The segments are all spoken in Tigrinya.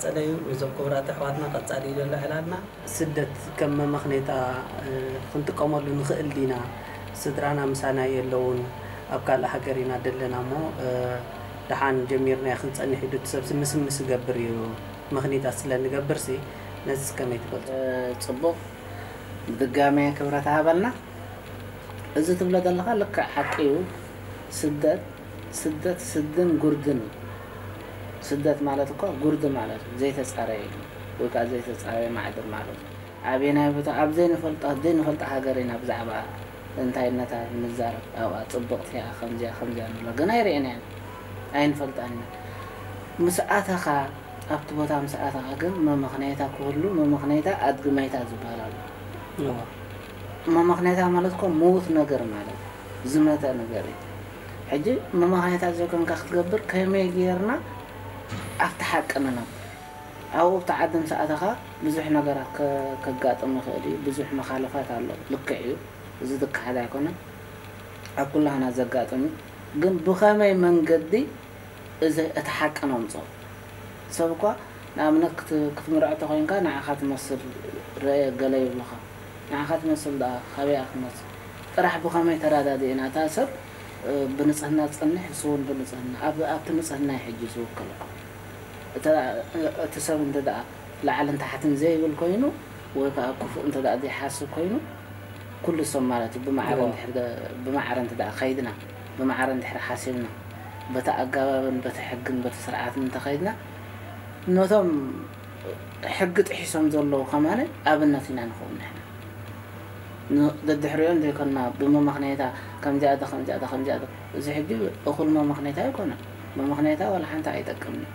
ጸለዩ እዞም ክቡራት ኣሕዋትና ቀጻሊ ዘሎ ዕላልና። ስደት ከም መመኽነይታ ክንጥቀመሉ ንኽእል ዲና? ስድራና ምሳና የለውን፣ ኣብ ካልእ ሃገር ኢና ደለና እሞ ደሓን ጀሚርናዮ ክንጸንሕ ኢሉ እቲ ሰብ ምስምስ ይገብር እዩ። ምኽኒታት ስለ ንገብርሲ ነዚ ከመይ ትገልጾ? ጽቡቕ። ብድጋሜ ክብረት ሃበልና። እዚ ትብሎ ዘለኻ ልክዕ ሓቂ እዩ። ስደት ስደት ስድን ጉርድን እዩ። ስደት ማለት እኮ ጉርዲ ማለት እዩ፣ ዘይተጻረየ እዩ፣ ወይ ከዓ ዘይተጻረየ ማዕድን ማለት እዩ። ኣበየናይ ቦታ ኣብ ዘይንፈልጦ ዘይንፈልጦ ሃገር ኢና ብዛዕባ እንታይነታ ንዛረብ። ኣብኣ ጽብቕቲ እያ፣ ከምዚኣ ከምዚኣ ንብሎ ግን ኣይርእናያን ኣይንፈልጣን ኢና። ምስ ኣተኻ ኣብቲ ቦታ ምስ ኣተኻ ግን መመኽነይታ ክህሉ፣ መመኽነይታ ኣድግመይታ ዝበሃል ኣሎ። እዋ። መመኽነይታ ማለት እኮ ምዉት ነገር ማለት እዩ፣ ዝመተ ነገር እዩ። ሕጂ መመኽነይታ ዘይኮንካ ክትገብር ከመይ ጌርና ኣብቲ ሓቂ ንነብር? ኣብኡ ኣብቲ ዓዲ ምስ ኣተኻ ብዙሕ ነገራት ከ-፣ ከጋጥም ይኽእል እዩ። ብዙሕ መኻልፋት ኣሎ። ልክዕ እዩ። እዚ ዝከሓድ ኣይኮነን። ኣብ ኩላህና ዘጋጥም እዩ። ግን ብኸመይ መንገዲ እዚ እቲ ሓቂ ነምጽኦ? ሰብ እኳ ንኣብነት ክት-፣ ክትምርዖ ተኾይንካ ንዓኻ ትመስል ረየ ገለ ይብሉኻ። ንዓኻ ትመስል ደኣ ካበይ እያ ክትመጽእ? ጥራሕ ብኸመይ ተረዳዲእና? እታ ሰብ፣ እ፣ ብንጽህና ትጸንሕ፣ ንሱ እውን ብንጽህና። ኣብ-፣ ኣብቲ ንጽህና እዩ ሕጂ ዝውከል እኮ። እተ-፣ እቲ ሰብ እንተ ደኣ ላዕልን ታሕትን ዘይብል ኮይኑ፣ ወይ ከኣ ክፉእ እንተ ደኣ ዘይሓስብ ኮይኑ፣ ኩሉ ሰብ ማለት እዩ ብማዕረ እዎ። እንድሕር ደ-፣ ብማዕረ እንተ ደኣ ከይድና፣ ብማዕረ እንድሕር ሓሲብና፣ በቲ ኣገባብን በቲ ሕግን በቲ ስርዓትን እንተኸይድና፣ ነቶም ሕጊ ጥሒሶም ዘለዉ ከማን ኣብነት ኢና ንኸውን ንሕና። ን-፣ ደድሕሪኦም ዘይኮንና ብመመኽነይታ ከምዚኣ ዶ፣ ከምዚኣ ዶ፣ ከምዚኣ ዶ። እዚ ሕጂ እኹል መመኽነይታ ኣይኮነን። መመኽነይታ ዋላ ሓንቲ ኣይጠቅምን እዩ።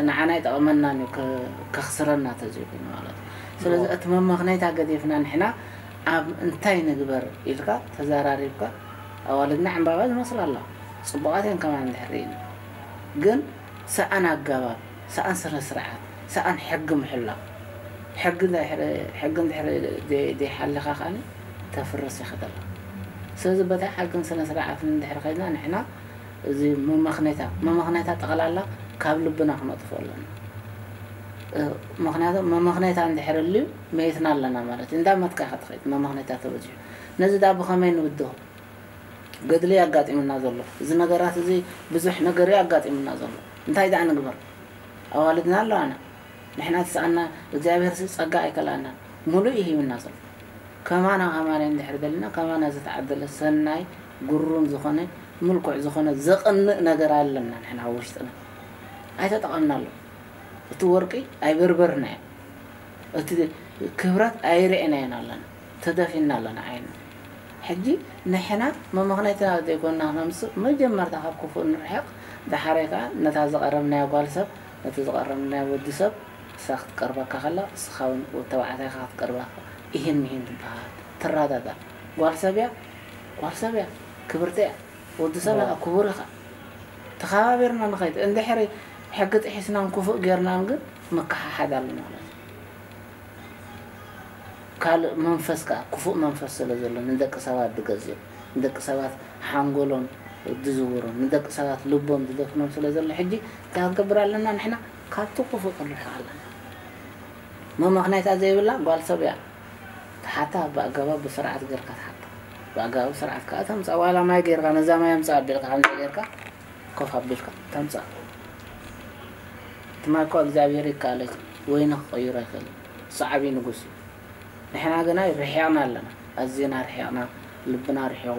ንዓና ኣይጠቕመናን እዩ፣ ከ-፣ ከኽስረና ተዘይኮይኑ ማለት እዩ። ስለዚ እዎ። እቲ መመኽነይታ ገዲፍና ንሕና ኣብ እንታይ ንግበር ኢልካ ተዘራሪብካ፣ ኣዋልድና ዕምባባ ዝመስላ ኣለዋ። ጽቡቓት እየን ከማን እንድሕር ርኢና። ግን ሰኣን ኣገባብ፣ ሰኣን ስነ ስርዓት፣ ሰኣን ሕጊ ምሕላው። ሕጊ እንድሕር፣ ሕጊ እንድሕር ደይ-፣ ደይሓሊኻ ከኣኒ ተፍርስ ኢኻ ዘለኻ። ስለዚ በታ ሕግን ስነ ስርዓትን እንድሕር ከይድና ንሕና እዚ መመኽነይታ፣ መመኽነይታ ጠቕላላ ካብ ልብና ክነጥፍኦ ኣለና። እ፣ ምኽንያቱ መመኽነይታ እንድሕር ኣልዩ መይትና ኣለና ማለት እዩ። እንዳመትካ ኢኻ ትኸይድ፣ መመኽነይታ ተበዚሑ። ነዚ ደኣ ብኸመይ ንብድሆ? ገድሊ ኣጋጢሙና ዘሎ። እዚ ነገራት እዚ ብዙሕ ነገር እዩ ኣጋጢሙና ዘሎ። እንታይ ደኣ ንግበር? ኣዋልድና ኣለዋና። ንሕና ትስኣና፣ እግዚኣብሔር ሲ ጸጋ ኣይከልኣናን። ሙሉእ እዩ ሂብና ዘሎ። ከማና ከማና እንድሕር ደሊና፣ ከማና ዝተዓደለ ሰናይ፣ ግሩም ዝኾነ፣ ምልኩዕ ዝኾነ፣ ዘቕንእ ነገር ኣለና ንሕና ኣብ ውሽጥና። ኣይተጠቐምናሉ። እቲ ወርቂ ኣይበርበርናዮ። እቲ ክብረት ኣይርኤናዮን ኣለና። ተደፊና ኣለና ዓይንና። ሕጂ ንሕና መመኽነይታ ዘይኮንና ክነምጽእ፣ መጀመርታ ካብ ክፉእ ንርሕቕ፣ ደሓራይ ከኣ ነታ ዝቐረብናያ ጓል ሰብ፣ ነቲ ዝቐረብናዮ ወዲ ሰብ፣ እሳ ክትቀርበካ ከላ፣ እስኻ እውን ተባዕታይካ ክትቀርበካ፣ ኢሂን ሚሂን ትበሃል፣ ትረዳዳእ። ጓል ሰብ እያ፣ ጓል ሰብ እያ፣ ክብርቲ እያ። ወዲ ሰብ እዋ። ክቡር ኢኻ። ተኸባቢርና ንኸይድ። እንድሕሪ ሕጊ ጥሒስናን ክፉእ ጌርናን ግን ምክሓሓድ ኣሎ ማለት እዩ። ካልእ መንፈስ ከኣ፣ ክፉእ መንፈስ ስለ ዘሎ፣ ንደቂ ሰባት ዝገዝእ፣ ንደቂ ሰባት ሓንጎሎም ዝዝውሮም፣ ንደቂ ሰባት ልቦም ዝደፍኖም ስለ ዘሎ፣ ሕጂ እንታይ ክንገብር ኣለና ንሕና? ካብቲ ክፉእ ክንርሕቕ ኣለና። መመኽነይታ ዘይብላ ጓል ሰብ እያ። ትሓታ ብኣገባብ ብስርዓት ጌርካ ትሓታ። ብኣገባብ ስርዓት ከኣ ተምጻእ። ዋላ ማይ ጌርካ፣ ነዛ ማይ ኣምጽእ ኣቢልካ፣ ከምዚ ጌርካ ኮፍ ኣቢልካ ተምጻእ። እቲ ማይ እኮ እግዚኣብሔር ይከኣሎ እዩ። ወይኒ ክቕይሮ ኣይክእልን። እሱ ዓብዪ ንጉስ እዩ። ንሕና ግና ርሒቕና ኣለና። ኣዚና ርሒቕና፣ ልብና ርሒቑ፣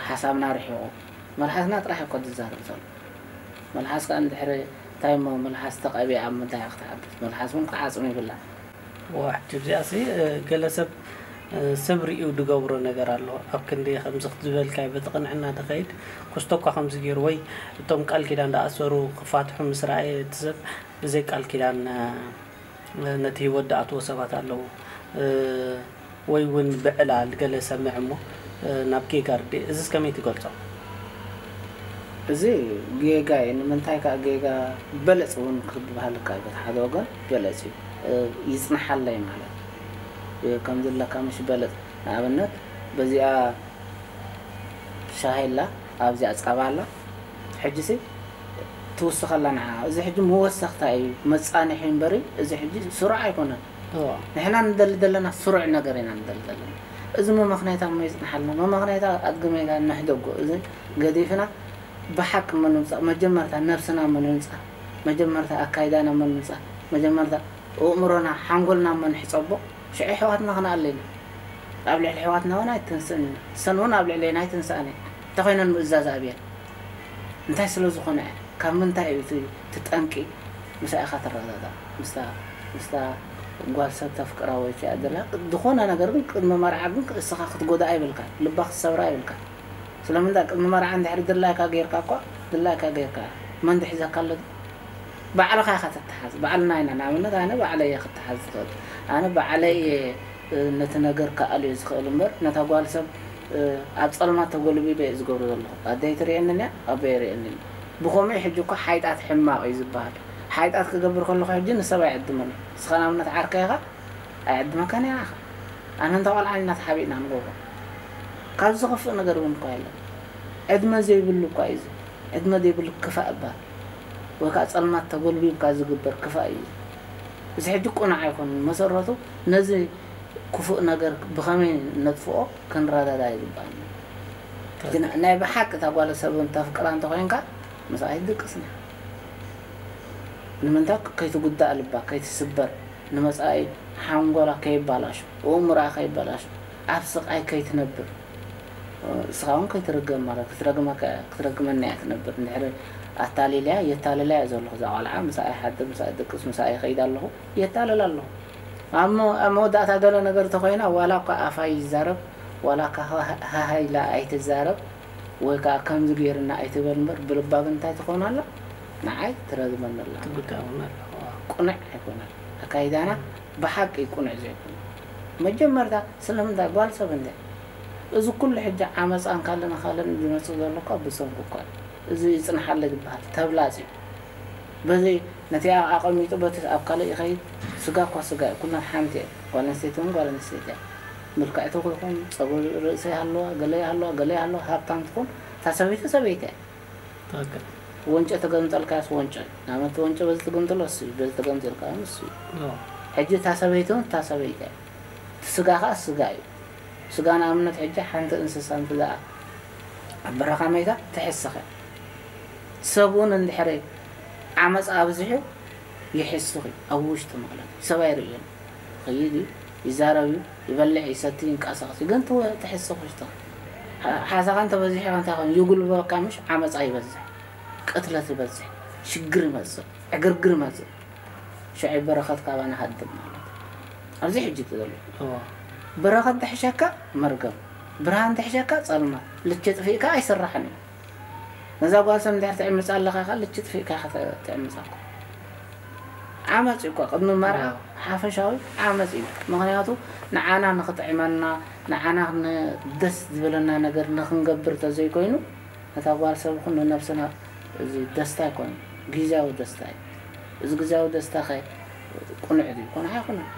ሓሳብና ርሒቑ። መልሓስና ጥራሕ እኮ ዝዛረብ ዘሎ። መልሓስ ከኣ እንድሕሪ እንታይ እሞ መልሓስ ተቐቢኣ ኣብ ምንታይ ክትዓብስ? መልሓስ እውን ክትዓጽም ይብላ። ዋ፣ ሕጂ እዚኣሲ፣ እ፣ ገለ ሰብ፣ እ፣ ሰብ ርእዩ ዝገብሮ ነገር ኣሎ። ኣብ ክንዲ ከምዚ ዝበልካዮ በቲ ቅንዕና ዝኸይድ ክስቶ እኳ ከምዚ ገይሩ፣ ወይ እቶም ቃል ኪዳን ዝኣሰሩ ክፋትሑ ምስ ረኣየ እቲ ሰብ ብዘይ ቃል ኪዳን፣ እ፣ ነቲ ህይወት ዝኣትዎ ሰባት ኣለዉ። እ፣ ወይ እውን ብዕላል ገለ ሰምዕ እሞ፣ እ፣ ናብ ጌጋ ርድእ። እዚስ ከመይ ትገልጾ? እዚ ጌጋ እዩ። ንምንታይ ከኣ ጌጋ በለጽ እውን ክበሃል ከኣ በቲ ሓደ ወገን በለጽ እዩ። እ፣ ይጽንሓለይ ማለት እዩ። እ፣ ከም ዘለካ ምሽ በለጽ። ንኣብነት በዚኣ ሻሂ ኣላ፣ ኣብዚኣ ጸባ ኣላ። ሕጂሲ ትውስኸላ ንዓ። እዚ ሕጂ መወሰኽታ እዩ፣ መጻንሒ እምበሪ፣ እዚ ሕጂ ስሩዕ ኣይኮነን። ንሕና ንደሊ ዘለና ስሩዕ ነገር ኢና ንደሊ ዘለና። እዚ መመኽነይታ እሞ ይጽንሓልና። መመኽነይታ ኣድግመይታ ንሕደጎ። እዚ ገዲፍና ብሓቂ እሞ ንምጻእ፣ መጀመርታ ነብስና እሞ ንምጻእ፣ መጀመርታ ኣካይዳና እሞ ንምጻእ፣ መጀመርታ ኣእምሮና፣ ሓንጎልና እሞ ንሕጸቦ፣ ሽዑ ኣሕዋትና ክንኣሊ ኢና። ኣብ ልዕሊ ኣሕዋትና እውን ኣይትንስእን ኢና። እሰን እውን ኣብ ልዕሌና ኣይትንስኣን እየን። እንተኾይነን ምእዛዝ ኣብየን። እንታይ ስለ ዝኾነ እየ? ካብ ምንታይ እዩ እቲ እቲ ጠንቂ? ምሳኣ ኢኻ ትረዳዳእ። ምስታ ምስታ ጓል ሰብ ተፍቅራ ወይ እቲኣ ዘላ ዝኾነ ነገር ግን ቅድሚ መርዓ ግን እስኻ ክትጎድኣ የብልካን። ልባ ክትሰብራ የብልካን። ስለምንታይ? ቅድሚ መርዓ እንድሕሪ ድላይካ ጌርካ እኳ፣ ድላይካ ጌርካ፣ መን ድሒዘካ ኣሎ? ባዕልኻ ኢኻ ትተሓዝ። ባዕልና ኢና። ንኣብነት ኣነ ባዕለይ እየ ክትሓዝ ዝኽእል። ኣነ ባዕለይ እየ ነቲ ነገር ክኣልዮ ዝኽእል እምበር፣ ነታ ጓል ሰብ ኣብ ጸልማት ተጎልቢበ እየ ዝገብሮ ዘለኹ። ኣደይ ትርእየኒ እያ፣ ኣቦይ የርእየኒ እዩ። ብኸምኡ ሕጂ እኮ ሓይጣት ሕማቕ እዩ ዝበሃል። ሓይጣት ክገብር ከለኹ ሕጂ ንሰብ ኣይዕድመን እየ። ንስኻ ንኣብነት ዓርከይ ኢኻ፣ ኣይዕድመካን እየ ንዓኻ። ኣነ እንተ ቆልዓ ኢና ተሓቢእና ንገብሮ። ካብ ዝኸፍእ ነገር እውን እኳ የለን። ዕድመ ዘይብሉ እኳ እዩ እዚ። ዕድመ ዘይብሉ ክፋእ እባ ወይ ከዓ ጸልማት ተጎልቢብካ ዝግበር ክፋእ እዩ። እዚ ሕጂ ቁኑዕ ኣይኮኑን። መሰረቱ ነዚ ክፉእ ነገር ብኸመይ ነጥፍኦ ክንረዳዳ ይግባእ። ሕጂ ና- ናይ ብሓቂ እታ ጓል ሰብ እውን ተፍቅራ እንተኮይንካ ምስኣ ኣይትድቅስን እያ። ንምንታይ? ከይትጉዳእ ልባ ከይትስበር፣ ንመጻኢ ሓንጎላ ከይባላሾ፣ ኣእምሮኣ ከይባላሾ፣ ኣብ ስቃይ ከይትነብር፣ እስኻ እውን ከይትርገም ማለት ክትረግመካ ክትረግመና እያ ትነብር። እንድሕሪ ኣታሊልያ የታልላ እየ ዘለኹ እዛ ቆልዓ፣ ምስኣ ይሓድር፣ ምስኣ ይድቅስ፣ ምስኣ ይኸይድ ኣለኹ፣ የታልላ ኣለኹ። ኣብ መ- ኣብ መወዳእታ ገለ ነገር ተኾይና ዋላ እኳ ኣፋ ይዛረብ ዋላ እኳ ሃሃ ኢላ ኣይትዛረብ ወይ ከዓ ከምዚ ገይርና ኣይትበል እምበር ብልባ ግን እንታይ ትኾን ኣላ? ንዓይ ትረግመኒ ኣላ። ትጉዳእ እውን ኣላ። ቁኑዕ ኣይኮነን ኣካይዳና። ብሓቂ ቁኑዕ ዘይኮነ መጀመርታ ስለምንታይ ጓል ሰብ እንደ እዚ ኩሉ ሕጂ ዓመፃን ካልእን ካልእን ዝመፅእ ዘሎ እኳ ብሰንኩ እኳ እዩ። እዚ ይፅንሓለ ዝበሃል ተብላፅ እዩ። በዚ ነቲ ኣቐሚጡ በቲ ኣብ ካልእ ይኸይድ። ስጋ እኳ ስጋ እዩ። ኩለን ሓንቲ እየ። ጓል ኣንስተይቲ እውን ጓል ኣንስተይቲ እያ። ምልክዕቲ ትኹን፣ ፀጉሪ ርእሲ ይሃለዋ፣ ገለ ይሃለዋ፣ ገለ ይሃለዋ፣ ሃብታም ትኹን፣ እታ ሰበይቲ ሰበይቲ እያ። ትኽክል። ወንጨ ተገምጠልካስ ወንጨ እዩ። ንኣብነት ወንጨ በዚ ትገምጥሎ እሱ እዩ፣ በዚ ተገምጢልካ ንሱ እዩ። ሕጂ እታ ሰበይቲ እውን እታ ሰበይቲ እያ። እቲ ስጋ ከዓ ስጋ እዩ። ስጋ ንኣብነት ሕጂ ሓንቲ እንስሳ እንተ ደኣ ኣብ በረኻ መይታ ትሕስኸ። ሰብ እውን እንድሕሪ ዓመፃ ኣብዚሑ ይሕስኽ እዩ፣ ኣብ ውሽጡ ማለት እዩ። ሰብ ኣይርእዮን። ይኸይድ እዩ፣ ይዛረብ እዩ፣ ይበልዕ፣ ይሰቲ፣ ይንቀሳቐስ እዩ። ግን ትወ- ትሕስኽ ውሽጥኻ። ሓ- ሓሳኻ እንተበዚሑ እንታይ ኾን? ይጉልበካ ምሽ? ዓመፃ ይበዝሕ፣ ቅትለት ይበዝሕ፣ ሽግር ይመፅእ፣ ዕግርግር ይመፅእ። ሽዑ በረኸት ካባና ሃድም ማለት እዩ። ኣብዚ ሕጂ እቲ ዘሎ በረኸት ትሕሸካ መርገም፣ ብርሃን ትሕሸካ ጸልማት። ልቺ ጥፊእካ ኣይስራሕን እዩ። ነዛ ጓል ሰብ እንድሕር ትዕምጻ ኣለኻ ኢኻ፣ ልቺ ጥፊእካ ኢኻ ተ- ትዕምጻ እኮ። ዓመጽ እዩ እኮ፣ ቅድሚ መርዓ ሓፈሻዊ ዓመጽ እዩ። ምኽንያቱ ንዓና ንኽጥዕመና፣ ንዓና ን- ደስ ዝበለና ነገር ንኽንገብር ተዘይኮይኑ፣ ነታ ጓል ሰብ ይኹን ንነብስና እዚ ደስታ ኣይኮነን፣ ግዝያዊ ደስታ እዩ። እዚ ግዝያዊ ደስታ ኸ ቅኑዕ ድዩ? ቅኑዕ ኣይኮነን።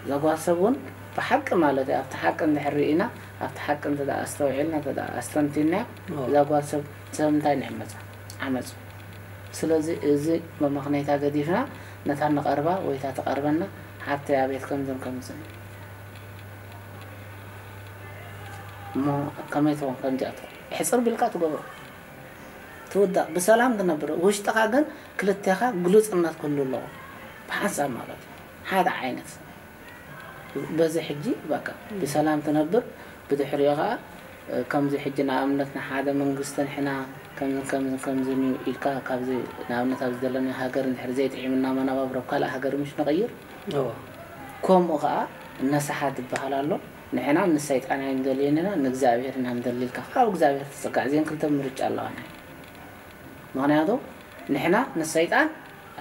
እዛ ጓል ሰብ እውን ብሓቂ ማለት እዩ፣ ኣብቲ ሓቂ እንድሕር ርኢና፣ ኣብቲ ሓቂ እንተ ደኣ ኣስተውዒልና፣ እንተ ደኣ ኣስተንቲንና፣ እዛ ጓል ሰብ ሰብ እንታይ ንዕመፃ? ዓመፁ። ስለዚ እዚ መመኽነይታ ገዲፍና፣ ነታ ንቐርባ ወይ እታ ትቐርበና ሓብተይ ኣቤት ከምዝን ከምዝን እሞ ከመይ ትኾን ከምዚኣ ትኾን? ሕፅር ቢልካ ትገብሮ። ትውዳእ፣ ብሰላም ትነብር። ውሽጥኻ ግን ክልቴኻ ግሉጽነት ክህሉ ኣለዎ። ብሓንሳብ ማለት እዩ። ሓደ ዓይነት። በዚ ሕጂ በቃ ብሰላም ትነብር። ብድሕሪኡ ኸዓ ከምዚ ሕጂ ንኣብነት ንሓደ መንግስቲ ንሕና ከምዝን ከምዝን ከምዝን እዩ ኢልካ ካብዚ ንኣብነት ኣብዚ ዘለና ሃገር እንድሕር ዘይጥዒምና መነባብሮ ኣብ ካልእ ሃገር ምሽ ንቕይር። ከምኡ ኸዓ ነስሓ ዝበሃል ኣሎ። ንሕና ንሰይጣን ኣይንደልየን ኢና፣ ንእግዚኣብሔር ኢና ንደሊ ኢልካ ካብ እግዚኣብሔር ትጽጋዕ። እዚአን ክልተ ምርጫ ኣለዋና። ምኽንያቱ ንሕና ንሰይጣን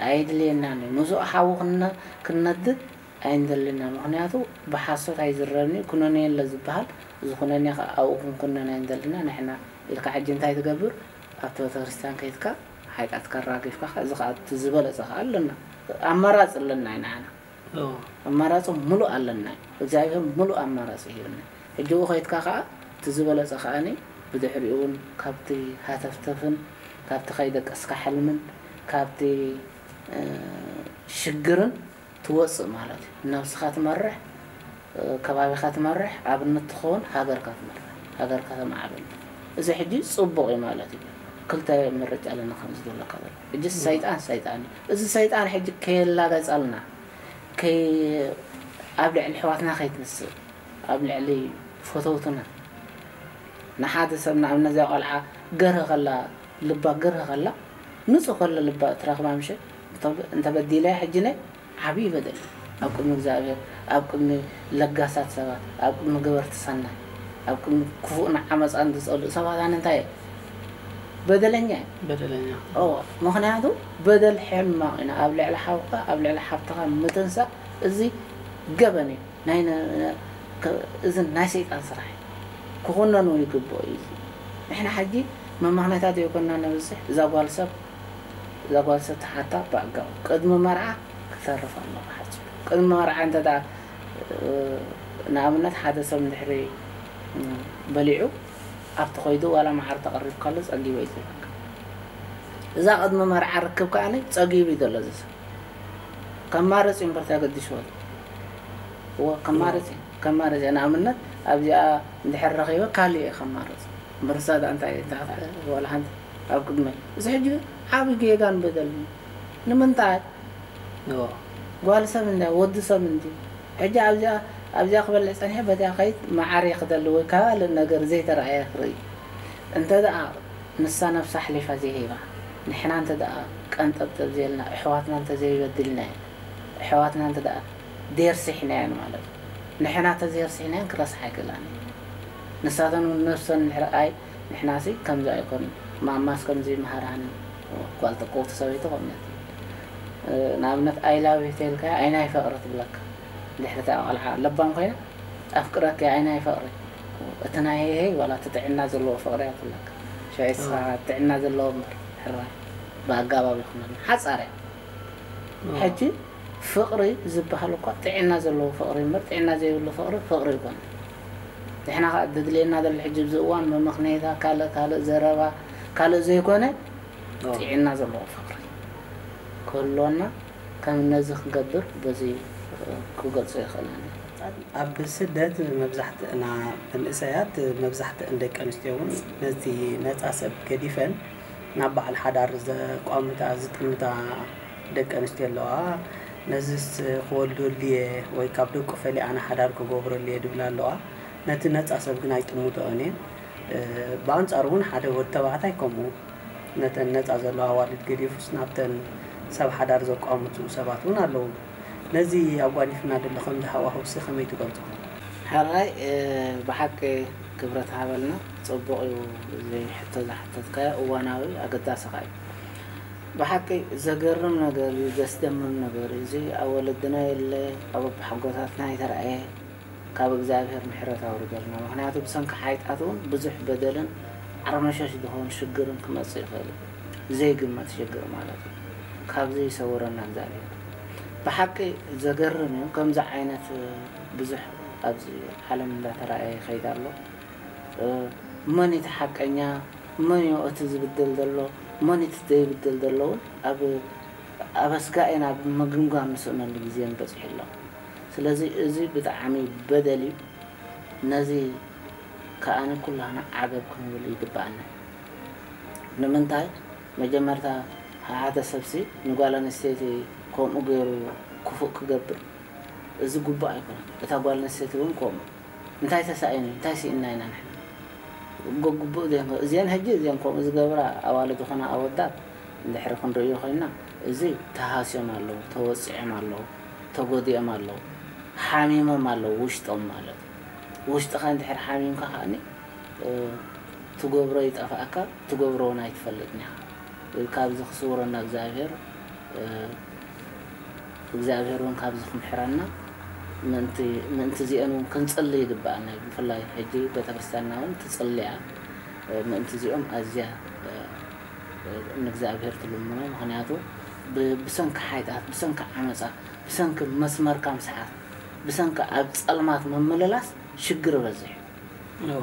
ኣየድልየናን እዩ። ምስኡ ሓዊ ክነ- ክንነድድ ኣይንደልን ኢና። ምኽንያቱ ብሓሶት ኣይዝረብን እዩ። ኩነኔ ኣሎ ዝበሃል፣ እዚ ኩነኔ ኸዓ ኣብኡ ክንኩነን ኣይንደልን ኢና። ንሕና ኢልካ ሕጂ እንታይ ትገብር? ኣብቲ ቤተክርስትያን ከይድካ ሓጢኣትካ ኣራጊፍካ ኸዓ፣ እዚ ኸዓ እቲ ዝበለጸ ኸዓ ኣለና። ኣማራጺ ኣለና እዩ ንዓና። ኣማራጺ ሙሉእ ኣለና እዩ። እግዚኣብሔር ሙሉእ ኣማራጺ ሂብና። ሕጂ ብኡ ከይድካ ኸዓ እቲ ዝበለጸ ኸዓኒ ብድሕሪኡ እውን ካብቲ ሃተፍተፍን ካብቲ ከይደቀስካ ሕልምን ካብቲ ሽግርን ትወፅእ ማለት እዩ። ነብስኻ ትመርሕ፣ ከባቢኻ ትመርሕ፣ ኣብነት ትኸውን፣ ሃገርካ ትመርሕ፣ ሃገርካ ተማዕብል። እዚ ሕጂ ፅቡቕ እዩ ማለት እዩ። ክልተ ምርጫ ኣለና ከምዚ ዘለካ ዘሎ። ሕጂ ሰይጣን ሰይጣን እዩ። እዚ ሰይጣን ሕጂ ከየላገጸልና፣ ከይ-፣ ኣብ ልዕሊ ኣሕዋትና ከይትንስእ፣ ኣብ ልዕሊ ፈተውትና፣ ንሓደ ሰብ ንኣብነት እዚኣ ቆልዓ ገርህ ከላ፣ ልባ ገርህ ከላ፣ ንጹህ ከሎ ልባ ትረኽባ ምሸት እንተ-፣ እንተበዲለያ ሕጂ ናይ ዓብዪ በደል ኣብ ቅድሚ እግዚኣብሔር፣ ኣብ ቅድሚ ለጋሳት ሰባት፣ ኣብ ቅድሚ ገበርቲ ሰናይ፣ ኣብ ቅድሚ ክፉእን ዓመፃን ዝጸልኡ ሰባት ኣነ እንታይ እየ? በደለኛ እየ። በደለኛ። እዎ፣ ምኽንያቱ በደል ሕማቕ ኢና። ኣብ ልዕሊ ሓውካ፣ ኣብ ልዕሊ ሓብትኻ ምትንሳእ፣ እዚ ገበን እዩ። ናይ ነ-፣ ነ-፣ ከ-፣ እዚ ናይ ሰይጣን ስራሕ እዩ። ክኹነኑ ይግብኦ እዩ። እዚ ንሕና ሕጂ መመኽነያታት ዘይኮንና ነብዝሕ። እዛ ጓል ሰብ፣ እዛ ጓል ሰብ ትሓታ ብኣጋኡ። ቅድሚ መርዓ ክተርፍ ኣለዎ ሓፂሩ። ቅድሚ መርዓ እንተ ደኣ፣ እ፣ ንኣብነት ሓደ ሰብ እንድሕሪ፣ እ፣ በሊዑ ኣብቲ ከይዱ ዋላ መዓር ተቐሪብካሉ ጸጊበ እዩ ዝብለካ። እዛ ቅድሚ መርዓ ርክብ ከኣ ጸጊቡ እዩ ዘሎ እዚ ሰብ። ከማርጽ እዩ እምበር ተገዲስዎ። እዎ፣ ከማርጽ እዩ። ከማርጽ እዩ። ንኣብነት ኣብዚኣ እንድሕር ረኺበ ካልእ እየ ከማርጽ። እምበር እሳ ደኣ እንታይ፣ እንታይ፣ ዋላ ሓንቲ ኣብ ቅድመይ። እዚ ሕጂ ዓቢ ጌጋን በደልን እዩ። ንምንታይ? እዎ። ጓል ሰብ እንድያ፣ ወዲ ሰብ እንድዩ። ሕጂ ኣብዚኣ፣ ኣብዚኣ ክበልዕ ጸኒሐ፣ በቲኣ ከይድ መዓር እየ ክደሊ ወይ ካልእ ነገር ዘይተረኣየ ክርኢ። እንተ ደኣ ንሳ ነብሳ ኣሕሊፋ ዘይሂባ፣ ንሕና እንተ ደኣ ቀንጠብጠብ ዘየልና፣ ኣሕዋትና እንተ ዘይበድልናዮ፣ ኣሕዋትና እንተ ደኣ ደየርሲሕናየን ማለት እዩ። ንሕና እንተ ዘየርሲሕናየን ክረስሓ ኣይክእላን እዩ። ንሳተን እውን ነብሰን እንድሕር ኣይ፣ ንሕናሲ ከምዚ ኣይኮንን፣ ማማስ ከምዚ ይምሃራኒ፣ ጓል ጥቁርቲ ሰበይቲ ከምኡ እያ ትብል። እ፣ ንኣብነት፣ "I love you" ተልካያ፣ "ኣይናይ ፍቕሪ" ትብለካ። ድሕሪ እታ ቆልዓ ለባም ኮይና፣ "ኣፍቅረኪ፣ ኣይናይ ፍቕሪ፣ እቲ ናይ ሄይ ዋላ እቲ ጥዕና ዘለዎ ፍቕሪ" እያ ትብለካ። ሽዑ ንስኻ ጥዕና ዘለዎ እምበር፣ ሕራይ ብኣጋባብ ይኹነልና። ሓጻር እያ። ሕጂ ፍቕሪ ዝበሃል እኳ ጥዕና ዘለዎ ፍቕሪ እምበር፣ ጥዕና ዘይብሉ ፍቕሪ፣ ፍቕሪ ኣይኮነን። ንሕና ኸኣ ዘድልየና ዘሎ ሕጂ ኣብዚ እዋን መመኽነይታ፣ ካልእ፣ ካልእ ዘረባ፣ ካልእ ዘይኮነ፣ ጥዕና ዘለዎ ፍቕሪ ክህልወና፣ ከም ነዚ ክንገብር በዚ ክገልጾ ይኽእል ኣነ። ኣብ ስደት መብዛሕትእና መንእሰያት፣ መብዛሕትአን ደቂ ኣንስትዮ እውን ነቲ ነጻ ሰብ ገዲፈን ናብ በዓል ሓዳር ዘቋምታ፣ ዝጥምታ ደቂ ኣንስትዮ ኣለዋ። ነዚስ ክወልደሉ እየ ወይ ካብ ደቁ ፈሊኣ ኣነ ሓዳር ክገብረሉ እየ ድብላ ኣለዋ። ነቲ ነጻ ሰብ ግን ኣይጥምቶኦን እየን። እ፣ ብኣንጻሩ እውን ሓደ ወዲ ተባዕታይ ከምኡ ነተን ነጻ ዘለዋ ኣዋልድ ገዲፉስ ናብተን ሰብ ሓዳር ዘቋምቱ ሰባት እውን ኣለዉ። ነዚ ኣጓኒፍና ደሎ ከምዚ ሃዋህውሲ ከመይ ትገልጾ? ሕራይ፣ እ፣ ብሓቂ ክብረት ሃበልና። ጽቡቕ እዩ እዚ ሕቶ ዝሓተትካዮ፣ እዋናዊ ኣገዳሲ ከኣ እዩ። ብሓቂ ዘገርም ነገር እዩ፣ ዘስደምም ነገር እዩ። እዚ ኣብ ወለድና የለ፣ ኣብ ኣቦሓጎታትና ኣይተራእየ። ካብ እግዚኣብሔር ምሕረት ኣውርደልና። ምኽንያቱ ብሰንኪ ሓይጣት እውን ብዙሕ በደልን ዓርመሸሽ ዝኾኑ ሽግርን ክመጽእ ይኽእል እዩ። ዘይግመት ሽግር ማለት እዩ። ካብዚ ይሰውረና እግዚኣብሔር። ብሓቂ ዘገርም እዩ። ከምዚ ዓይነት ብዙሕ ኣብዚ ዓለም እንዳተራእየ ይኸይድ ኣሎ። እ፣ መን እቲ ሓቀኛ፣ መን እዩ እቲ ዝብደል ዘሎ፣ መን እቲ ዘይብደል ዘሎ እውን ኣብ፣ ኣብ ኣስጋኤን ኣብ ምግምጋም ንስእነሉ ግዜ በጺሑ ኣሎ። ስለዚ እዚ ብጣዕሚ በደል እዩ። ነዚ ከኣኒ ኩላህና ዓገብ ክንብል ይግብኣና። ንምንታይ? መጀመርታ ሓደ ሰብሲ ንጓል ኣንስተይቲ ከምኡ ገይሩ ክፉእ ክገብር፣ እዚ ግቡእ ኣይኮነን። እታ ጓል ኣንስተይቲ እውን ከምኡ። እንታይ ተሳኢኑ፣ እንታይ ስኢንና ኢና ንሕና? ግቡእ ዘይኮነ፣ እዚአን ሕጂ፣ እዚአን ከምኡ ዝገብራ ኣዋልድ ይኹና ኣወዳት እንድሕሪ ክንርእዮ ኮይንና፣ እዚ ተሃስዮም ኣለዉ፣ ተወጺዖም ኣለዉ፣ ተጎዲኦም ኣለዉ፣ ሓሚሞም ኣለዉ ውሽጦም ማለት እዩ። ውሽጥኻ እንድሕር ሓሚምካ ከኣኒ፣ እ፣ ትገብሮ ይጠፍኣካ፣ ትገብሮ እውን ኣይትፈልጥን ኢኻ። ካብዚ ክስውረና እግዚኣብሔር፣ እ፣ እግዚኣብሔር እውን ካብዚ ክምሕረና ምእንቲ፣ ምእንቲ እዚአን እውን ክንጽሊ ይግብኣና እዩ። ብፍላይ ሕጂ ቤተክርስትያንና እውን ትጽሊ እያ። እ፣ ምእንቲ እዚኦም ኣዝያ፣ እ፣ እ፣ ንእግዚኣብሔር ትልምኖ። ምኽንያቱ ብ-፣ ብሰንኪ ሓጢኣት፣ ብሰንኪ ዓመጻ፣ ብሰንኪ መስመርካ ምስሓት፣ ብሰንኪ ኣብ ጸልማት ምምልላስ ሽግር ይበዝሕ እዩ። እዎ።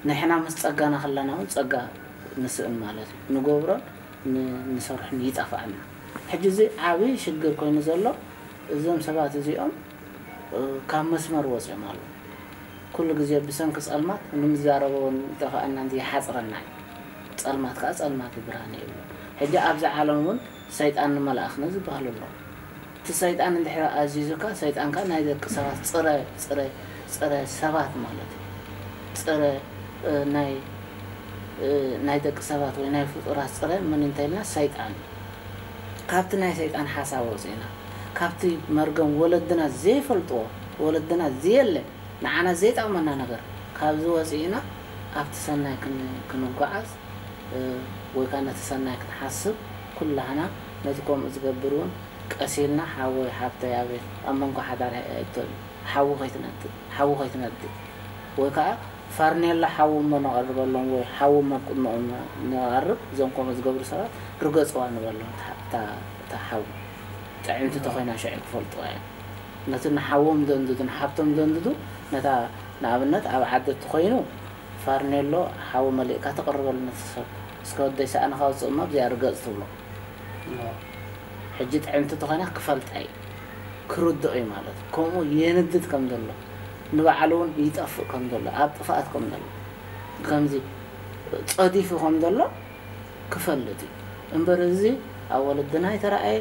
ንሕና ምስ ጸጋና ከለና እውን ጸጋ ንስእን ማለት እዩ። ንገብሮን ን- ንሰርሕን ይጠፍኣና። ሕጂ እዚ ዓብዪ ሽግር ኮይኑ ዘሎ እዞም ሰባት እዚኦም እ፣ ካብ መስመር ወፂኦም ኣለዉ። ኩሉ ግዜ ብሰንኪ ፀልማት ንምዛረቦ እውን ይጠፍኣና እንጂ ይሓፅረና እዩ። ፀልማት ከዓ ፀልማት እዩ፣ ብርሃን እዩ ይብሉ። ሕጂ ኣብዚ ዓለም እውን ሰይጣን ንመላእኽነ ዝበሃል ኣሎ። እቲ ሰይጣን እንድሕር ኣዚዙካ፣ ሰይጣን ከዓ ናይ ደቂ ሰባት ፅረ ፅረ ፅረ ሰባት ማለት እዩ። ፅረ እ፣ ናይ እ፣ ናይ ደቂ ሰባት ወይ ናይ ፍጡራት ፅረ ምን እንተኢልና ሰይጣን እዩ። ካብቲ ናይ ሰይጣን ሓሳብ ወፂእና፣ ካብቲ መርገም ወለድና ዘይፈልጥዎ፣ ወለድና ዘየለ ንዓና ዘይጠቕመና ነገር ካብዚ ወፂእና ኣብቲ ሰናይ ክን- ክንጓዓዝ እ፣ ወይ ከዓ ነቲ ሰናይ ክንሓስብ ኩላህና ነቲ ከምኡ ዝገብር እውን ቀሲልና ሓወይ ሓብተይ ኣቤት ኣብ መንጎ ሓዳር ኣይትእተው ሓዊ ከይትነድድ ሓዊ ከይትነድድ ወይ ከዓ ፋርኔሎ ሓዊ እሞ ነቐርበሎም ወይ ሓዊ እሞ ኣብ ቅድመኦም ነቐርብ እዞም ከምኡ ዝገብሩ ሰባት ርገፅዋ ንበሎም እታ- እታ እታ ሓዊ ጥዕምቲ ተኮይና ሽዑ ክፈልጥዋ እዮም ነቲ ንሓዎም ዘንድዱ ንሓብቶም ዘንድዱ ነታ ንኣብነት ኣብ ዓዲ እትኮይኑ ፋርኔሎ ሓዊ መሊእካ ተቕርበሉ ነቲ ሰብ እስከ ወደይ ሰኣንኻ ውፅእ እሞ ኣብዚኣ ርገፅ ትብሎ ሕጂ ጥዕምቲ ተኾይና ክፈልጣ እዩ ክርድኦ እዩ ማለት እዩ ከምኡ የንድድ ከም ዘሎ ንባዕሉ እውን ይጠፍእ ከም ዘሎ ኣብ ጥፍኣት ከም ዘሎ ከምዚ ፀዲፉ ከም ዘሎ ክፈልጥ እዩ እምበር እዚ ኣብ ወለድና ኣይተረኣየ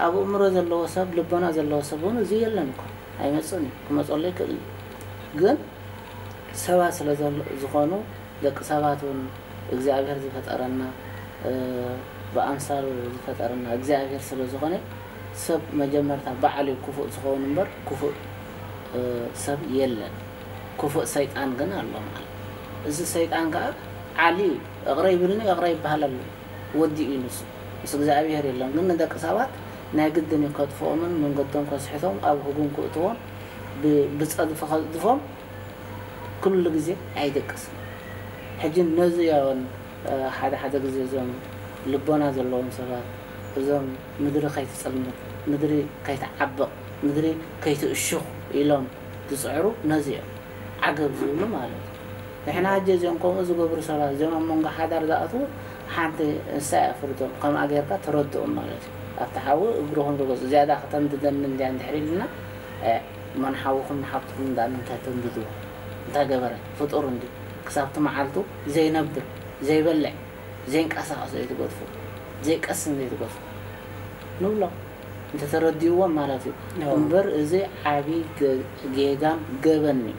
ኣብ እምሮ ዘለዎ ሰብ ልቦና ዘለዎ ሰብ እውን እዚ የለን እኮ ኣይመፅን እዩ ክመፀሉ ይክእል እዩ ግን ሰባት ስለ ዝኾኑ ደቂ ሰባት እውን እግዚኣብሔር ዝፈጠረና ብኣምሳሉ ዝፈጠረና እግዚኣብሔር ስለ ዝኾነ ሰብ መጀመርታ ባዕሉ ክፉእ ዝኸውን እምበር ክፉእ ሰብ የለን። ክፉእ ሰይጣን ግን ኣሎ ማለት እዚ ሰይጣን ከዓ ዓሊ እዩ። እቕረ ይብልኒ እቕረ ይበሃል ኣሎ። ወዲኡ እዩ ንሱ። ምስ እግዚኣብሔር የለን። ግን ንደቂ ሰባት ናይ ግድን እዩ ከጥፍኦምን መንገዶም ከስሕቶም ኣብ ህጉም ክእትዎም ብፀድፊ ከዝድፎም ኩሉ ግዜ ኣይደቅስን። ሕጂ ነዚ ያውን ሓደ ሓደ ግዜ እዞም ልቦና ዘለዎም ሰባት እዞም ምድሪ ከይትፅልምት፣ ምድሪ ከይትዓብቕ፣ ምድሪ ከይትእሹኽ ኢሎም ዝፅዕሩ ነዚ እዮም ዓገብ ዝብሉ ማለት እዩ። ንሕና ሕጂ እዚኦም ከምኡ ዝገብሩ ሰባት እዚኦም ኣብ መንጎ ሓዳር ዝኣትዉ ሓንቲ ንሳ እያ ፍርዶም። ከምኣ ጌርካ ተረድኦም ማለት እዩ። ኣብቲ ሓዊ እግርኹም ርገፁ። ዝያዳ ከተንድደኒ እንድያ እንድሕር ኢልና እሞ ንሓውኹም ንሓብትኹም እንዳ ንምንታይ ተንድድዎ? እንታይ ገበረ? ፍጡር እንድዩ። ክሳብቲ መዓልቱ ዘይነብር፣ ዘይበልዕ፣ ዘይንቀሳቐስ ዘይትገድፎ፣ ዘይቀስን ዘይትገድፎ ንብሎ። እንተተረዲእዎም ማለት እዩ። እምበር እዚ ዓብዪ ገ- ጌጋን ገበን እዩ።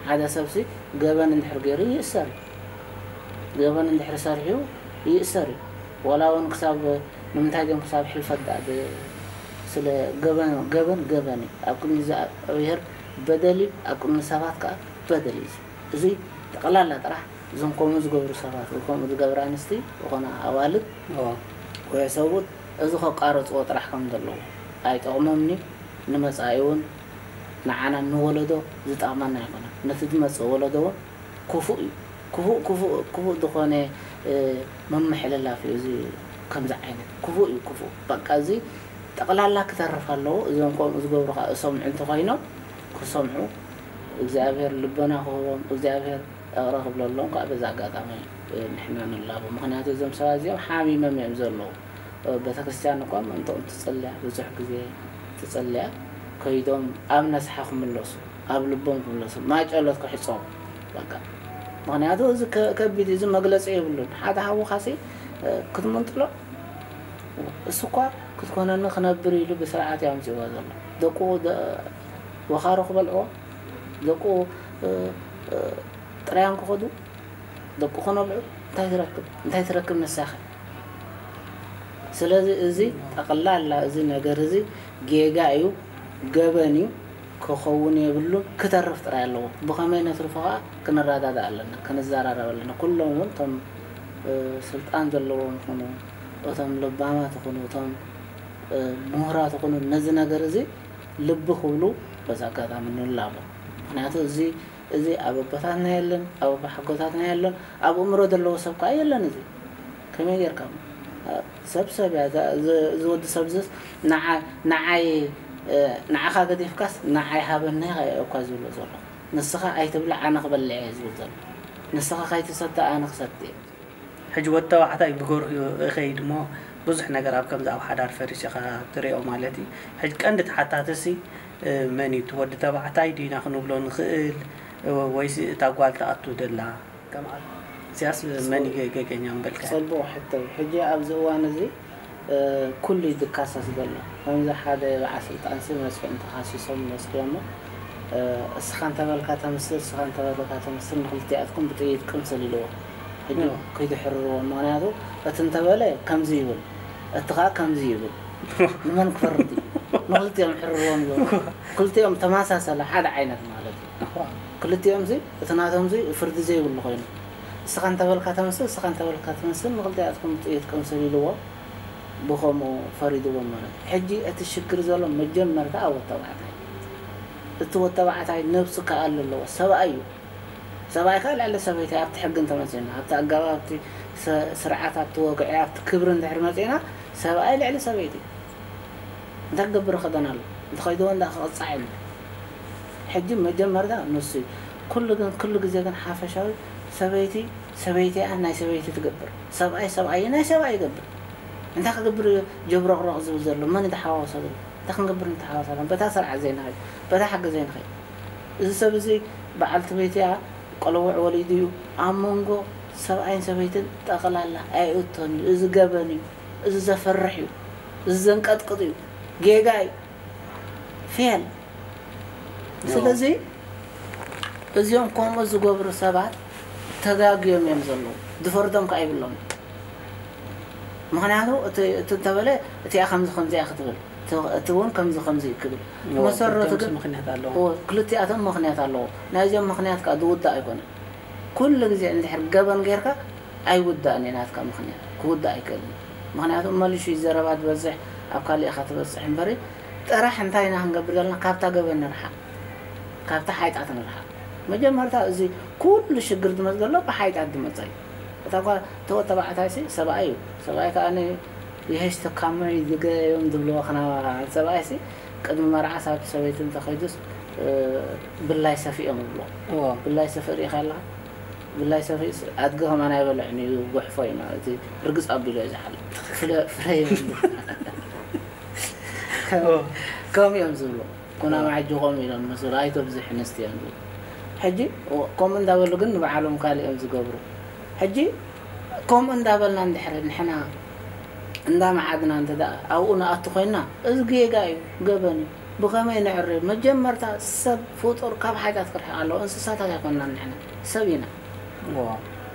ሓደ ሰብሲ ገበን እንድሕር ገይሩ ይእሰር እዩ። ገበን እንድሕር ሰሪሑ ይእሰር እዩ። ዋላ እውን ክሳብ ንምንታይ ድዮም ክሳብ ሕልፈት ደኣ ብ- ስለ ገበን ገበን ገበን እዩ። ኣብ ቅድሚ እግዚኣብሔር በደል እዩ፣ ኣብ ቅድሚ ሰባት ከዓ በደል እዩ። እዚ ጠቕላላ ጥራሕ እዞም ከምኡ ዝገብሩ ሰባት ወይ ከምኡ ዝገብራ ኣንስቲ ዝኾና ኣዋልድ ወይ ሰብኡት እዚ ከቃረፅዎ ጥራሕ ከም ዘለዉ ኣይጠቕሞምን እዩ። ንመፃኢ እውን ንዓና ንወለዶ ዝጠቕመና ኣይኮነን። ነቲ ዝመፅእ ወለዶ እውን ክፉእ እዩ። ክፉእ ክፉእ ክፉእ ዝኾነ ምምሕልላፍ እዩ እዚ። ከምዚ ዓይነት ክፉእ እዩ ክፉእ። በቃ እዚ ጠቕላላ ክተርፍ ኣለዎ። እዞም ከምኡ ዝገብሩ ከዓ እሰምዑ እንተኮይኖም ክሰምዑ እግዚኣብሔር ልቦና ክህቦም እግዚኣብሔር እቕረ ክብለሎም ከዓ በዚ ኣጋጣሚ ንሕና ንላቦ። ምክንያቱ እዞም ሰባት እዚኦም ሓሚሞም እዮም ዘለዉ። ቤተክርስትያን እኳ ምእንትኦም ትጽልያ ብዙሕ ግዜ ትጽልያ ከይዶም ኣብ ነስሓ ክምለሱ ኣብ ልቦም ክምለሱ ማይ ጨሎት ክሕፀቡ በቃ ምክንያቱ እዚ ከቢድ እዚ መግለፂ የብሉን ሓደ ሓውኻሲ ክትምንጥሎ እሱ እኳ ክትኮነኒ ክነብር ኢሉ ብስርዓት ያምፅዎ ዘሎ ደቁ ወኻሮ ክበልዕዎ ደቁ ጥራዮም ክኸዱ ደቁ ክነብዑ እንታይ ትረክብ እንታይ ትረክብ ንሳኸ ስለዚ እዚ ጠቕላላ እዚ ነገር እዚ ጌጋ እዩ ገበን እዩ ክኸውን የብሉን ክተርፍ ጥራይ ኣለዎ ብኸመይ ነትርፎ ከዓ ክንረዳዳ ኣለና ክንዘራረብ ኣለና ኩሎም እውን እቶም ስልጣን ዘለዎም ይኹኑ እቶም ለባማት ይኹኑ እቶም ምሁራት ይኹኑ ነዚ ነገር እዚ ልቢ ክብሉ በዚ ኣጋጣሚ ንላቦ ምክንያቱ እዚ እዚ ኣብ ኣቦታትና የለን ኣብ ኣቦሓጎታትና የለን ኣብ እምሮ ዘለዎ ሰብ ከዓ የለን እዚ ከመይ ጌርካ ሰብ ሰብ እያ እዚ ወዲ ሰብ ዝስ ንዓይ ንዓኻ ገዲፍካስ ንዓይ ሃበኒ እኳ ዝብሎ ዘሎ ንስኻ ኣይትብላዕ ኣነ ክበልዕ እየ ዝብል ዘሎ ንስኻ ከይትሰተ ኣነ ክሰቲ እየ ሕጂ ወዲ ተባዕታይ ብገርሁ ይኸይድ እሞ ብዙሕ ነገር ኣብ ከምዚ ኣብ ሓዳር ፈሪሱ ኢኻ ትሪኦ ማለት እዩ። ሕጂ ቀንዲ ተሓታትሲ መን እዩ? እቲ ወዲ ተባዕታይ ድዩና ክንብሎ ንኽእል ወይስ እታ ጓል ትኣቱ ደላ? ከምኣ እዚኣስ መን እዩ ገ- ገገኛ ምበልካ? ጽቡቕ ሕቶ እዩ። ሕጂ ኣብዚ እዋን እዚ ኩሉ እዩ ዝካሰስ ዘሎ። ከምዚ ሓደ በዓል ስልጣንሲ መፅኡ እንተኻሲሶም መስክሮሞ፣ እስኻ እንተበልካ ተምስል፣ እስኻ እንተበልካ ተምስል፣ ንክልቲኣትኩም ብጥይት ቅምስል ኢልዎ። ሕጂ ከይትሕርርዎም፣ ምክንያቱ እቲ እንተበለ ከምዚ ይብል፣ እቲ ከዓ ከምዚ ይብል፣ ንመን ክፈርድ እዩ? ንክልቲኦም ሕርርዎም ይበሉ። ክልቲኦም ተመሳሰለ ሓደ ዓይነት ማለት እዩ። ክልቲኦም ዚ እቲ ናቶም ዚ ፍርዲ ዘይብሉ ኮይኑ፣ እስኻ እንተበልካ ተምስል፣ እስኻ እንተበልካ ተምስል፣ ንክልቲኣትኩም ጥይት ቅምስል ኢልዎ፣ ብኸምኡ ፈሪድዎም ማለት እዩ። ሕጂ እቲ ሽግር ዘሎ መጀመርታ ኣብ ወተባዕታይ፣ እቲ ወተባዕታይ ነብሱ ክኣሊ ኣለዎ። ሰብኣይ እዩ። ሰብኣይ ከዓ ልዕሊ ሰበይቲ ኣብቲ ሕጊ እንተመፂና፣ ኣብቲ ኣገባብ፣ ኣብቲ ስ- ስርዓት፣ ኣብቲ ወግዒ፣ ኣብቲ ክብሪ እንድሕር መፂና፣ ሰብኣይ ልዕሊ ሰበይቲ እንታይ ክገብር ይኽእለን ኣሎ? እንተኸይድዎ እንዳ ክቕፃዕ እዩ። ሕጂ መጀመርታ ንሱ እዩ። ኩሉ ግን ኩሉ ግዜ ግን ሓፈሻዊ ሰበይቲ ሰበይቲ እያ፣ ናይ ሰበይቲ ትገብር፣ ሰብኣይ ሰብኣይ እዩ፣ ናይ ሰብኣይ ይገብር። እንታይ ክገብር እዩ ጀብረቕረቕ ዝብል ዘሎ? መን እዩ ተሓዋወሰ ዘሎ? እንታይ ክንገብር ንተሓዋወሰ ኣለና? በታ ስርዓት ዘይንኸይድ፣ በታ ሕጊ ዘይንኸይድ። እዚ ሰብ እዚ በዓልቲ ቤት እያ፣ ቆለውዕ ወሊዱ እዩ። ኣብ መንጎ ሰብኣይን ሰበይትን ጠቕላላ ኣይእቶን እዩ። እዚ ገበን እዩ። እዚ ዘፈርሕ እዩ። እዚ ዘንቀጥቅጥ እዩ። ጌጋ እዩ። ፌል። ስለዚ እዚኦም ከምኡ ዝገብሩ ሰባት ተጋግዮም እዮም ዘለዉ። ዝፈርዶም ከኣ ይብሎም። ምክንያቱ እቲ እቲ እንተበለ እቲኣ ከምዚ ከምዚኣ ክትብል፣ እቲ እቲ እውን ከምዚ ከምዚ እዩ ክብል። መሰረቱ ግን ምክንያት ኣለዎ። እዎ፣ ክልቲኣቶም ምክንያት ኣለዎ። ናይዚኦም ምክንያት ከዓ ዝውዳእ ኣይኮነን። ኩሉ ግዜ እንድሕር ገበን ጌርካ ኣይውዳእን እዩ ናትካ ምክንያት። ክውዳእ ኣይክእልን። ምክንያቱ መሊሹ እዩ ዘረባ ዝበዝሕ፣ ኣብ ካሊእ ኢኻ ትበፅሕ እምበሪ፣ ጥራሕ እንታይ ኢና ክንገብር ዘለና? ካብታ ገበን ንርሓቕ። ካብታ ሓይጣት ንርሓቕ። መጀመርታ እዚ ኩሉ ሽግር ዝመፅ ዘሎ ብሓይጣት ዝመፀ እዩ። እታ ጓ- እተወ ተባዕታይ ሲ ሰብኣይ እዩ። ሰብኣይ ከዓ ን- የሀሽ ተካምዕ ይዝገ እዮም ዝብልዎ ክናባ ሰብኣይ ሲ ቅድሚ መርዓ ሳብ ሰበይቲ እንተኸይዱስ እ፣ ብላይ ሰፊ እዮም ዝብልዎ። እዎ። ብላይ ሰፊ ርኢኻ ኣለኻ? ብላይ ሰፊ ኣድጊ ከማን ኣይበልዕን እዩ፣ ጉሕፎ እዩ ማለት እዩ። ርግፅ ኣቢሉ እዩ ዝሓልፍ። ፍለ- ፍረ የብሉ። ከም- ከምኡ እዮም ዝብሉ። ኩናማ ሕጂ ከምኡ ኢሎም መስሉ ኣይተብዝሕ ኣንስቲ እዮም ዝብሉ። ሕጂ ከምኡ እንዳበሉ ግን ንባዕሎም ካልእ እዮም ዝገብሩ። ሕጂ ከምኡ እንዳበልና እንድሕር ንሕና እንዳመዓድና እንተ ደኣ ኣብኡ ንኣቱ ኮይንና፣ እዚ ጌጋ እዩ፣ ገበን እዩ። ብኸመይ ንዕርብ? መጀመርታ ሰብ ፍጡር ካብ ሓጢኣት ክርሕቕ ኣለዎ። እንስሳታት ኣይኮንናን ንሕና፣ ሰብ ኢና።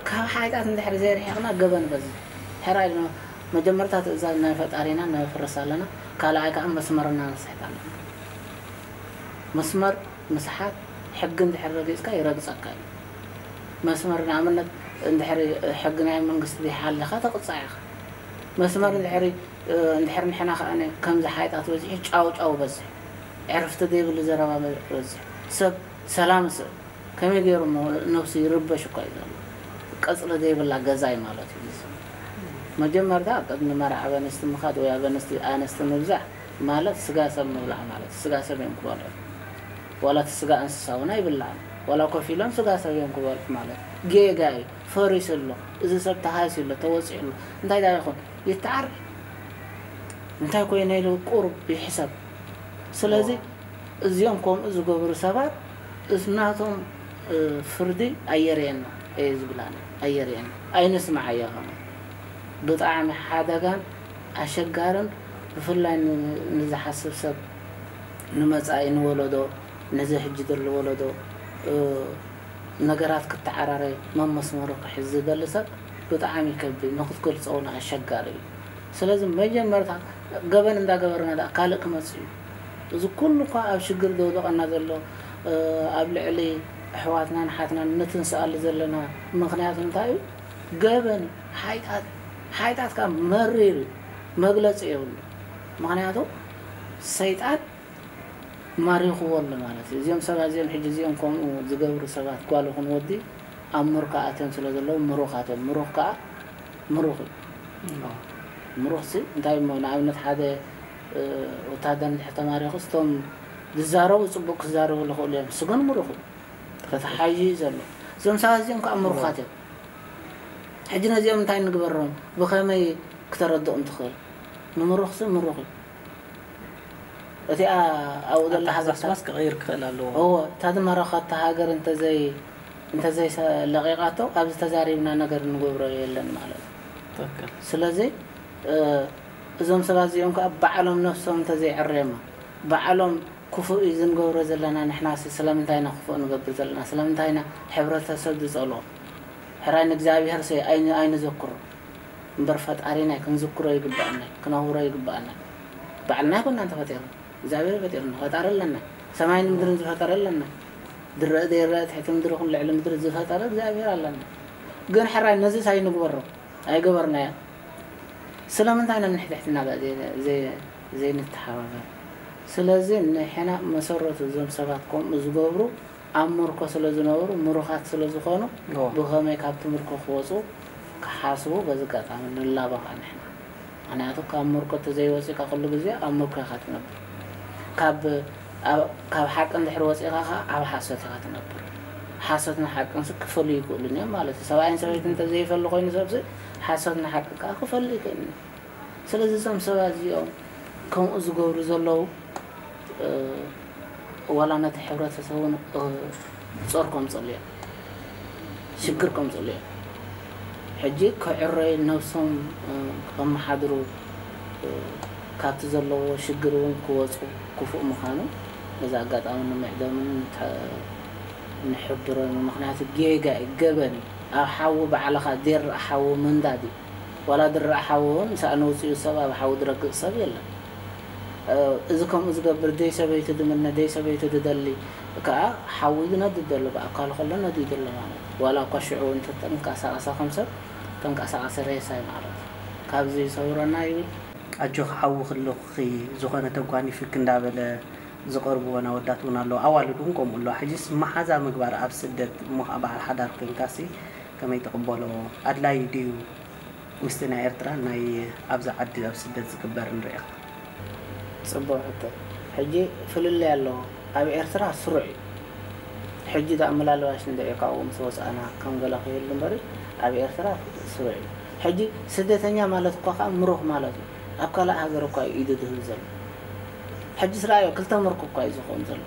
ካብ ሓጢኣት እንድሕር ዘይርሒቕና ገበን በዚ። ሕራይ ድማ መጀመርታ ትእዛዝ ናይ ፈጣሪና ነፍርስ ኣለና፣ ካልኣይ ከዓ መስመርና ንስሕት ኣለና። መስመር ምስሓት ሕጊ እንድሕር ረጊፅካ ይረግፀካ እዩ። መስመር ንኣብነት እንድሕር ሕጊ ናይ መንግስቲ ዘይሓለኻ ተቕፃዕ ኢኻ። መስመር እንድሕር እንድሕር ንሕና ከዓ ከምዚ ሓይጣት በዚሑ ጫው ጫው በዝሕ፣ ዕርፍቲ ዘይብሉ ዘረባ በዝሕ፣ ሰብ ሰላም ስእ ከመይ ገይሩ እሞ ነብሱ ይርበሽ እኳ እዩ ዘሎ። ቀፅሪ ዘይብላ ገዛይ ማለት እዩ። እዚ መጀመርታ ቅድሚ መርዓ ኣብ ኣንስቲ ምኻድ ወይ ኣብ ኣንስቲ ኣንስቲ ምብዛሕ ማለት ስጋ ሰብ ምብላዕ ማለት ስጋ ሰብ እዮም ክበልዑ። ዋላ እቲ ስጋ እንስሳ እውን ኣይብላዕን። ዋላ ኮፍ ኢሎም ስጋ ሰብ እዮም ክበልዑ ማለት ጌጋ እዩ። ፈሪሱ ኣሎ። እዚ ሰብ ተሃስዩ ኣሎ፣ ተወፂዑ ኣሎ። እንታይ ደኣ ይኹን ይተዓር። እንታይ ኮይነ ኢሉ ቁሩብ ይሕሰብ። ስለዚ እዚኦም ከምኡ ዝገብሩ ሰባት እስ ናቶም እ፣ ፍርዲ ኣየርእየና እየ ዝብላኒ ኣየርእየና ኣይንስምዓዮ ከማን። ብጣዕሚ ሓደጋን ኣሸጋርን ብፍላይ ን- ንዝሓስብ ሰብ ንመፃኢ ንወለዶ ነዚ ሕጂ ዘሎ ወለዶ እ፣ ነገራት ክተዓራረ መመስመሩ ክሕዝ ዝደሊ ሰብ ብጣዕሚ ከቢድ ንክትገልፆ እውን ኣሸጋሪ እዩ። ስለዚ መጀመርታ ገበን እንዳገበርና ደኣ ካልእ ክመፅእ እዩ። እዚ ኩሉ እኳ ኣብ ሽግር ዘውደቐና ዘሎ እ፣ ኣብ ልዕሊ ኣሕዋትናን ሓትናን ንትንስኣሉ ዘለና ምክንያት እንታይ እዩ? ገበን እዩ። ሓይጣት ሓይጣት ከዓ መሪር እዩ፣ መግለፂ የብሉ። ምክንያቱ ሰይጣን ማሪኽዎ ኣሎ ማለት እዩ። እዚኦም ሰባት እዚኦም ሕጂ እዚኦም ከምኡ ዝገብሩ ሰባት ጓል ይኹን ወዲ ኣብ ምሩኽ ኣትዮም ስለ ዘለዉ ምሩኻት እዮም። ምሩኽ ከዓ ምሩኽ እዩ። ምሩኽሲ እንታይ እሞ ንኣብነት ሓደ እ፣ ወታደር እንድሕር ተማሪኹ እቶም ዝዛረቡ ፅቡቅ ክዛረቡ ዝኽእሉ እዮም። እሱ ግን ምሩኽ እዩ። ተተሓይዙ እዩ ዘሎ። እዞም ሰባት እዚኦም ከዓ ምሩኻት እዮም። ሕጂ ነዚኦም እንታይ ንግበሮም? ብኸመይ ክተረድኦም ትኽእል? ንምሩኽሲ ምሩኽ እዩ። እቲኣ ኣብኡ ዘላ ሃገር ኣተሓሳስባስ ክቕይር ክኽእል ኣለዎ። እዎ፣ እታ ዝመረኸታ ሃገር እንተዘይ እንተዘይለቂቓቶ ኣብዚ ተዛሪብና ነገር ንገብሮ የለን ማለት እዩ። ትክክል። ስለዚ እዞም ሰባት እዚኦም ከዓ ባዕሎም ነፍሶም እንተዘይዕረዮማ ባዕሎም ክፉእ እዩ ዝንገብሮ ዘለና ንሕና ስለምንታይ ኢና ክፉእ ንገብር ዘለና ስለምንታይ ኢና ሕብረተሰብ ዝፀልኦ ሕራይ ንእግዚኣብሔር ሰ ኣይንዘክሮ እምበር ፈጣሪና ክንዝክሮ ይግባኣና ክነኽብሮ ይግባኣና ባዕልና ይኮና እንተፈጢርና እግዚኣብሔር ፈጢርና ፈጣሪ ኣለና ሰማይን ምድርን ዝፈጠረ ኣለና ድረእ ዘይረእ ትሕቲ ምድሪ ኹን ልዕሊ ምድሪ ዝፈጠረ እግዚኣብሔር ኣለና ግን ሕራይ ነዚስ ኣይንግበሮ ኣይገበርናዮ ስለምንታይ ኢና ንሕትሕትና ዘይንተሓባበር ስለዚ ንሕና መሰረቱ እዞም ሰባት ከምኡ ዝገብሩ ኣብ ምርኮ ስለ ዝነበሩ ምሩኻት ስለ ዝኾኑ ብኸመይ ካብቲ ምርኮ ክወፁ ክሓስቡ በዚ ኣጋጣሚ ንላበኻ ንሕና ምክንያቱ ካብ ምርኮ ተዘይወፂካ ኩሉ ግዜ ኣብ ምርኮ ኢኻ ትነብር ካብ ካብ ሓቂ እንድሕር ወፂኻ ከዓ ኣብ ሓሶት ኢኻ ትነብር ሓሶትን ሓቅንስ ክፈልዩ ይክእሉን እዮም ማለት እዩ ሰብኣይን ሰበይትን እንተዘይፈሊ ኮይኑ ሰብሲ ሓሶትን ሓቂ ከዓ ክፈሊ ይክእልን እዩ ስለዚ እዞም ሰባት እዚኦም ከምኡ ዝገብሩ ዘለዉ ዋላ ነቲ ሕብረተሰብ እውን ጾር ከምፅሉ እዮም ሽግር ከምፅሉ እዮም ሕጂ ክዕረዩ ነብሶም ከመሓድሩ ካብቲ ዘለዎ ሽግር እውን ክወፁ ክፉእ ምዃኑ በዚ ኣጋጣሚ ንምዕደምን ንሕብሮም ምክንያቱ ጌጋ እዩ ገበን እዩ ኣብ ሓዊ ባዕልኻ ዘይረኣ ሓዊ ምንዳድ እዩ ዋላ ዝረኣ ሓዊ እውን ሳእኒ ውፅኡ ሰብ ኣብ ሓዊ ዝረግፅ ሰብ የለን እዚ ከምኡ ዝገብር ደይ ሰበይቱ ዝምነ ደይ ሰበይቱ ዝደሊ ከዓ ሓዊ ዝነድድ ዘሎ ብኣካሉ ከሎ ነዲዱ ኣሎ ማለት እዩ ዋላ እኳ ሽዑ እንተተንቀሳቐሰ ከም ሰብ ተንቀሳቐሰ ሬሳ እዩ ማለት እዩ ካብዚ ይሰውረና ይብል ኣጆኺ ሓዊ ክልኹኺ ዝኾነ ተጓኒፍኪ እንዳበለ ዝቐርብወን ኣወዳት እውን ኣለዉ ኣዋልድ እውን ከምኡ ኣለዋ ሕጂስ መሓዛ ምግባር ኣብ ስደት እሞ ከዓ በዓል ሓዳር ኮይንካሲ ከመይ ትቕበሎ ኣድላዩ ድዩ ምስቲ ናይ ኤርትራ ናይ ኣብዚ ዓዲ ኣብ ስደት ዝግበር ንሪኢኻ ፅቡቕ ሕቶ ሕጂ ፍልልይ ኣለዎ ኣብ ኤርትራ ስሩዕ እዩ ሕጂ ዳ ምናልባሽ እንድዒ ካብኡ ምስ ወፃእና ከም ገለ ክህሉ እምበር ኣብ ኤርትራ ስሩዕ እዩ ሕጂ ስደተኛ ማለት እኳ ከዓ ምሩኽ ማለት እዩ ኣብ ካልእ ሃገር እኳ እዩ ኢዱ ዝህብ ዘሎ ሕጂ ስራዮ ክልተ ምርኩ እኳ እዩ ዝኸውን ዘሎ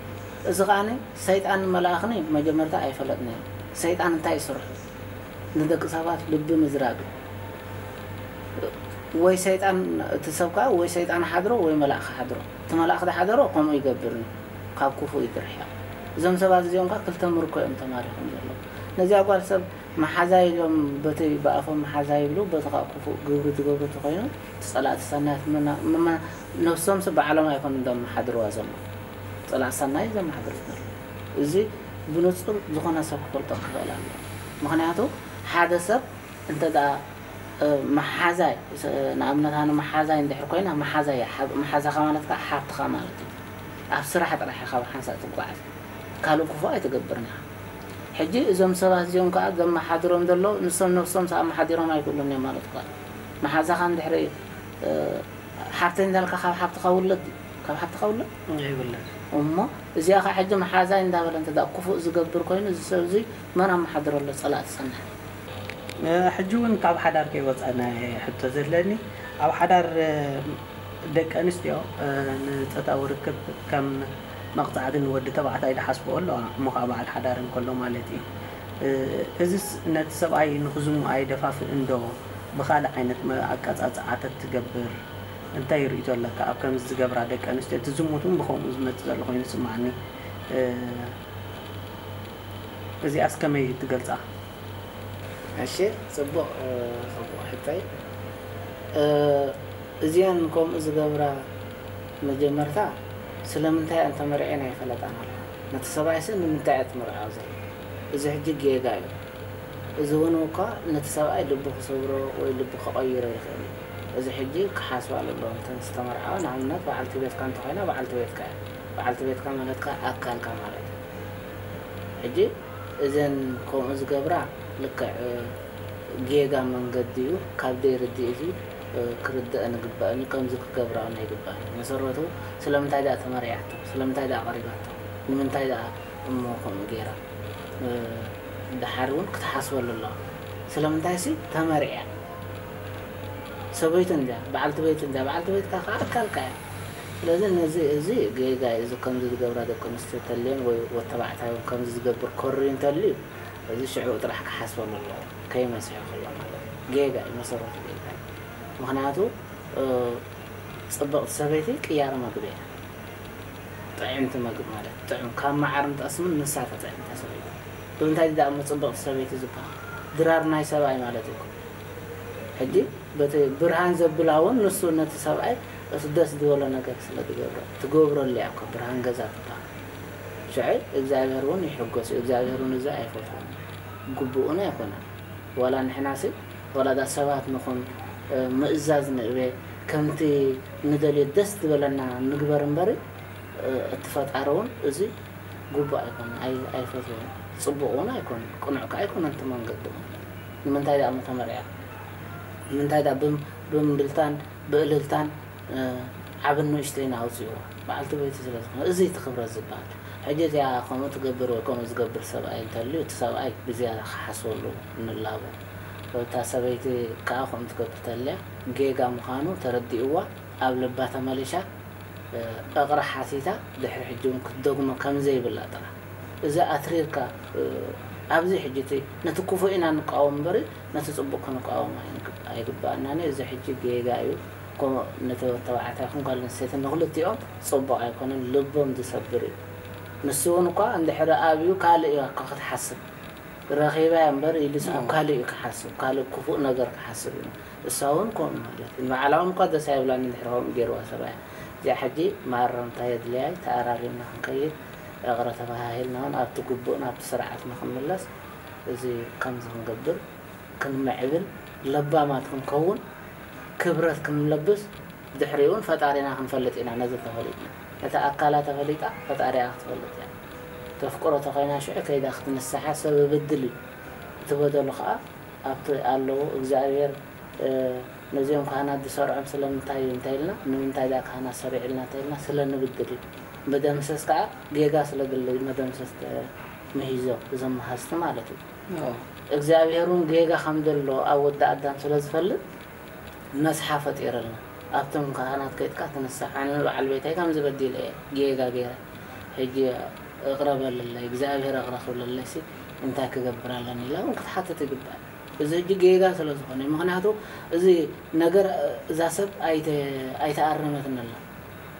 እዚ ከዓ ሰይጣን መላእኽኒ መጀመርታ ኣይፈለጥናዮ ሰይጣን እንታይ ይሰርሑ ንደቂ ሰባት ልቢ ምዝራግ ወይ ሰይጣን እቲ ሰብ ከዓ ወይ ሰይጣን ሓድሮ ወይ መልኣኽ ሓድሮ እቲ መልኣኽ ዝሓደሮ ከምኡ ይገብርኒ ካብ ክፉእ ይትርሕያ እዞም ሰባት እዚኦም ከዓ ክልተ ምርኮ እዮም ተማሪኾም ዘለዉ ነዚኣ ጓል ሰብ መሓዛ ኢሎም በቲ ብኣፎም መሓዛ ይብሉ በቲ ከዓ ክፉእ ግብሪ ዝገብሩ ተኮይኑ እቲ ፀላእቲ ሰናያት ነብሶም ስ ባዕሎም ኣይኮኑ ዘመሓድርዋ ዘሎ ፀላእቲ ሰናይ ዘመሓድሩ ዘሎ እዚ ብንፁር ዝኾነ ሰብ ክፈልጦ ክኽእል ኣሎ ምክንያቱ ሓደ ሰብ እንተ መሓዛይ ንኣብነት ኣነ መሓዛይ እንድሕር ኮይና መሓዛይ መሓዛኻ ማለት ከዓ ሓብትኻ ማለት እዩ ኣብ ስራሕ ጥራሕ ኢኻ ብሓንሳእ ትጓዓዝ ካልእ ክፉእ ኣይትገብርን ኢኻ ሕጂ እዞም ሰባት እዚኦም ከዓ ዘመሓድሮም ዘሎ ንሶም ነብሶም ሰኣመሓዲሮም ኣይክእሉን እዮም ማለት እኳ መሓዛኻ እንድሕሪ ሓብተይ እንዳልካ ካብ ሓብትኻ ውለድ ካብ ሓብትኻ ውለድ ይውለድ እሞ እዚኣ ከዓ ሕጂ መሓዛይ እንዳበለ እንተ ክፉእ ዝገብር ኮይኑ እዚ ሰብ እዚ መን ኣመሓድሮ ኣሎ ፀላእቲ ሰናይ ሕጂ እውን ካብ ሓዳር ከይወፃና ሕቶ ዘለኒ ኣብ ሓዳር ደቂ ኣንስትዮ ንፆታዊ ርክብ ከም መቕፃዕቲ ንወዲ ተባዕታይ ዝሓስብኦ ኣለዋ እሞ ከዓ በዓል ሓዳር እንከሎ ማለት እዩ እዚስ ነቲ ሰብኣይ ንክዝሙ ኣይደፋፍእን ዶ ብካልእ ዓይነት ኣቀፃፅዓ ተትገብር እንታይ ርእቶ ኣለካ ኣብ ከምዚ ዝገብራ ደቂ ኣንስትዮ እቲ ዝሙት እውን ብከምኡ ዝመፅእ ዘሎ ኮይኑ ይስማዓኒ እዚኣስ ከመይ ትገልፃ እሺ ፅቡቕ ፅቡቕ ሕቶይ እዚኣን ከምኡ ዝገብራ መጀመርታ ስለምንታይ እየን ተመርዕየን ኣይፈለጣን ኣለዋ ነቲ ሰብኣይሲ ንምንታይ እየ ትምርዖ ዘሎ እዚ ሕጂ ጌጋ እዩ እዚ እውን እኳ ነቲ ሰብኣይ ልቡ ክሰብሮ ወይ ልቡ ክቐይሮ ይኽእል እዩ እዚ ሕጂ ክሓስባሉ ኣለዎ እተን ዝተመርዓዋ ንኣብነት በዓልቲ ቤትካ እንተኾይና በዓልቲ ቤትካ እያ በዓልቲ ቤትካ ማለት ከዓ ኣካልካ ማለት እዩ ሕጂ እዘን ከምኡ ዝገብራ ልክዕ ጌጋ መንገዲ እዩ ካብ ደይ ርድኢት እዩ ክርደአን ይግባእን እዩ ከምዚ ክገብራ እውን ኣይግባእን እዩ መሰረቱ ስለምንታይ ደኣ ተመሪዓቶ ስለምንታይ ደኣ ቀሪባቶ ንምንታይ ደኣ እሞ ከምኡ ገይራ ደሓር እውን ክትሓስበሉ ኣለዋ ስለምንታይሲ ተመርዕያ ሰበይቱ እንድያ፣ በዓልቲ ቤት እንድያ፣ በዓልቲ ቤትካ ከዓ ኣካልካ እያ። ስለዚ ነዚ፣ እዚ ጌጋ እዩ። እዚ ከምዚ ዝገብራ ደቂ ኣንስትዮ ተልየን ወይ ወዲ ተባዕታይ እውን ከምዚ ዝገብር ኮሪ እንተልዩ፣ እዚ ሽዑ ጥራሕ ክሓስበሉ ኣለዎ። ከይመስሐ ከሎ ማለት እዩ። ጌጋ እዩ፣ መሰረቱ ጌጋ እዩ። ምኽንያቱ፣ እ፣ ጽብቕቲ ሰበይቲ ቅያር መግቢ እያ። ጥዕምቲ መግቢ ማለት ጥዑም፣ ካብ መዓርን ጠስምን ንሳ ተጥዕም እታ ሰበይቲ። ብምንታይ ደኣ እሞ ጽብቕቲ ሰበይቲ ዝበሃል? ድራር ናይ ሰብኣይ ማለት እዩ እኮ። ሕጂ በቲ ብርሃን ዘብላ እውን ንሱ ነቲ ሰብኣይ እቲ ደስ ዝበሎ ነገር ስለ ትገብሮ፣ ትገብረሉ እያ እኮ ብርሃን ገዛ ትበሃል። ሽዑ እግዚኣብሔር እውን ይሕጎስ እዩ። እግዚኣብሔር እውን እዚ ኣይፈትዎን፣ ግቡእን ኣይኮነን። ዋላ ንሕናሲ፣ ዋላ እዛ ሰባት ንኹን፣ እ፣ ምእዛዝ ንእቤ፣ ከምቲ ንደልዮ ደስ ዝበለና ንግበር እምበሪ፣ እ፣ እቲ ፈጣሪ እውን እዚ ግቡእ ኣይኮነን፣ ኣይ-፣ ኣይፈትዎን። ጽቡቕ እውን ኣይኮነን፣ ቅኑዕ ከኣ ኣይኮነን እቲ መንገዲ ማለት እዩ። ንምንታይ ደኣ እሞ ተመርዕያ? ንምንታይ ደኣ ብም-፣ ብምብልታን ብእልልታን፣ እ፣ ዓብን ንእሽተይን ኣውጽእዎ? በዓልቲ ቤቱ ስለ ዝኾነ። እዚ እቲ ክብረት ዝበሃል። ሕጂ እዚኣ ከምኡ ትገብር ወይ ከምኡ ዝገብር ሰብኣይ እንተልዩ፣ እቲ ሰብኣይ ብዝያዳ ክሓስበሉ ንላቦ። እታ ሰበይቲ ከኣ ከምኡ ትገብር ተልያ፣ ጌጋ ምዃኑ ተረዲእዋ፣ ኣብ ልባ ተመሊሻ፣ እ፣ እቕረ ሓቲታ፣ ድሕሪ ሕጂ እውን ክትደግሞ ከም ዘይብላ ጥራሕ። እዚ ኣትሪርካ፣ እ፣ ኣብዚ ሕጂ እቲ ነቲ ክፉእ ኢና ንቃወም እምበሪ፣ ነቲ ጽቡቕ ክንቃወም ኣይንግብ-፣ ኣይግብኣናን እዩ። እዚ ሕጂ ጌጋ እዩ። ከምኡ ነቲ ተባዕታይ ይኹን ጓል ኣንስተይቲ ንኽልቲኦም ጽቡቕ ኣይኮነን፣ ልቦም ዝሰብር እዩ። ንሱ እውን እኳ እንድሕሪ ኣብዩ ካልእ እዩ እኳ ክትሓስብ፣ ረኺባ እያ እምበር ኢሉስ ኣብ ካልእ እዩ ክሓስብ፣ ካልእ ክፉእ ነገር ክሓስብ እዩ። እሳ እውን ከምኡ ማለት እዩ። ንባዕላ እውን እኳ ደስ ኣይብላን እንድሕሪ ከምኡ ገይርዋ ሰብኣያ። እዚኣ ሕጂ ማረምታ የድልያ እዩ፣ ተኣራሪምና ክንከይድ፣ እቕረ ተባሃሂልና እውን ኣብቲ ግቡእ ናብቲ ስርዓት ንኽንምለስ እዚ ከምዚ ክንገብር፣ ክንምዕብል፣ ለባማት ክንከውን፣ ክብረት ክንለብስ፣ ድሕሪኡ እውን ፈጣሪና ክንፈልጥ ኢና። ነዚ ተፈሊጥና፣ ነታ ኣካላ ተፈሊጣ ፈጣሪኣ ክትፈልጥ እያ። ተፍቅሮ ተኾይና ሽዑ ከይዳ ክትንስሓ፣ ሰብ ይብድል እዩ። እቲ በደሉ ከዓ ኣብቲ ኣለዉ። እግዚኣብሔር፣ እ፣ ነዚኦም ካህናት ዝሰርዖም ስለምንታይ እዩ እንተኢልና፣ ንምንታይ ደኣ ካህናት ሰሪዕልና እንተኢልና፣ ስለ ንብድል እዩ። መደምሰስ ከዓ ጌጋ ስለ ድለ እዩ መደምሰስ ተምሂዞ፣ እዞም መሃዝቲ ማለት እዩ። ኣዎ። እግዚኣብሔር እውን ጌጋ ከም ዘሎ ኣብ ወዲ ኣዳም ስለ ዝፈልጥ፣ ነስሓ ፈጢርልና። ኣብቶም ካህናት ከይድካ ትንሳሕ፣ ኣነ ንበዓል ቤተይ ከምዚ በዲለ እየ፣ ጌጋ ገይረ፣ ሕጂ እቕረ በልለይ፣ እግዚኣብሔር እቕረ ክብለለይሲ እንታይ ክገብር ኣለኒ ኢላ እውን ክትሓትት ይግባእ። እዚ ሕጂ ጌጋ ስለ ዝኾነ እዩ። ምኽንያቱ እዚ ነገር፣ እዛ ሰብ ኣይተ-፣ ኣይተኣረመትን ኣላ።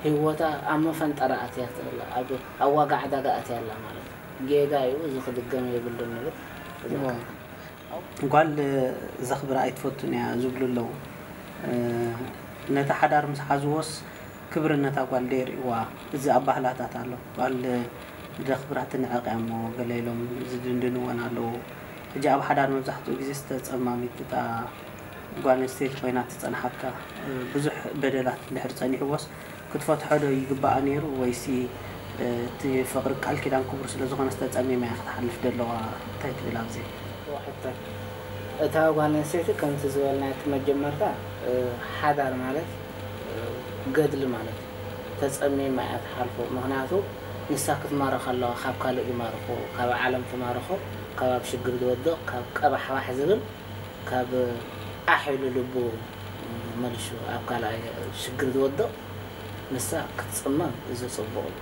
ህይወታ ኣብ መፈንጠራ ኣትያ ኣላ፣ ኣብ፣ ኣብ ዋጋ ዕዳጋ ኣትያ ኣላ ማለት እዩ። ጌጋ እዩ፣ እዚ ክድገም የብሉን ንብል። እዛ እዎ። ጓል ዘኽብራ ኣይትፈቱን እያ ዝብሉ ኣለዉ። እ፣ ነቲ ሓዳር ምስ ሓዝዎስ ክብሪ ነታ ጓል ደይርእይዋ። እዚ ኣባህላታት ኣሎ። ጓል ዘኽብራ ትንዕቕ እያ እሞ ገለ ኢሎም ዝድንድንወን ኣለዉ። ሕጂ ኣብ ሓዳር መብዛሕትኡ ግዜ ዝተጸማሚት እታ ጓል ኣንስተይቲ ኮይና ትጸንሓካ፣ እ፣ ብዙሕ በደላት እንድሕር ጸኒሕዎስ ክትፈትሖ ዶ ይግባኣ ነይሩ ወይሲ፣ እ፣ እቲ ፍቕሪ ቃል ኪዳን ክቡር ስለ ዝኾነስ ተጸሚማ እያ ክትሓልፍ ደለዋ? እንታይ ትብል ኣብዚ? ሕቶ። እታ ጓል ኣንስተይቲ ከምቲ ዝበልናዮ እቲ መጀመርታ፣ እ፣ ሓዳር ማለት፣ እ፣ ገድሊ ማለት እዩ። ተጸሚማ እያ ትሓልፎ። ምኽንያቱ ንሳ ክትማረኽ ኣለዋ፣ ካብ ካልእ ዝማርኾ፣ ካብ ዓለም ትማርኾ፣ ካብ ኣብ ሽግር ዝወድቕ፣ ካብ ቀባሕባሕ ዝብል፣ ካብ ኣሕ ኢሉ ልቡ መሊሱ ኣብ ካልኣይ ሽግር ዝወድቕ፣ ንሳ ክትጽመም፣ እዚ ጽቡቕ እዩ።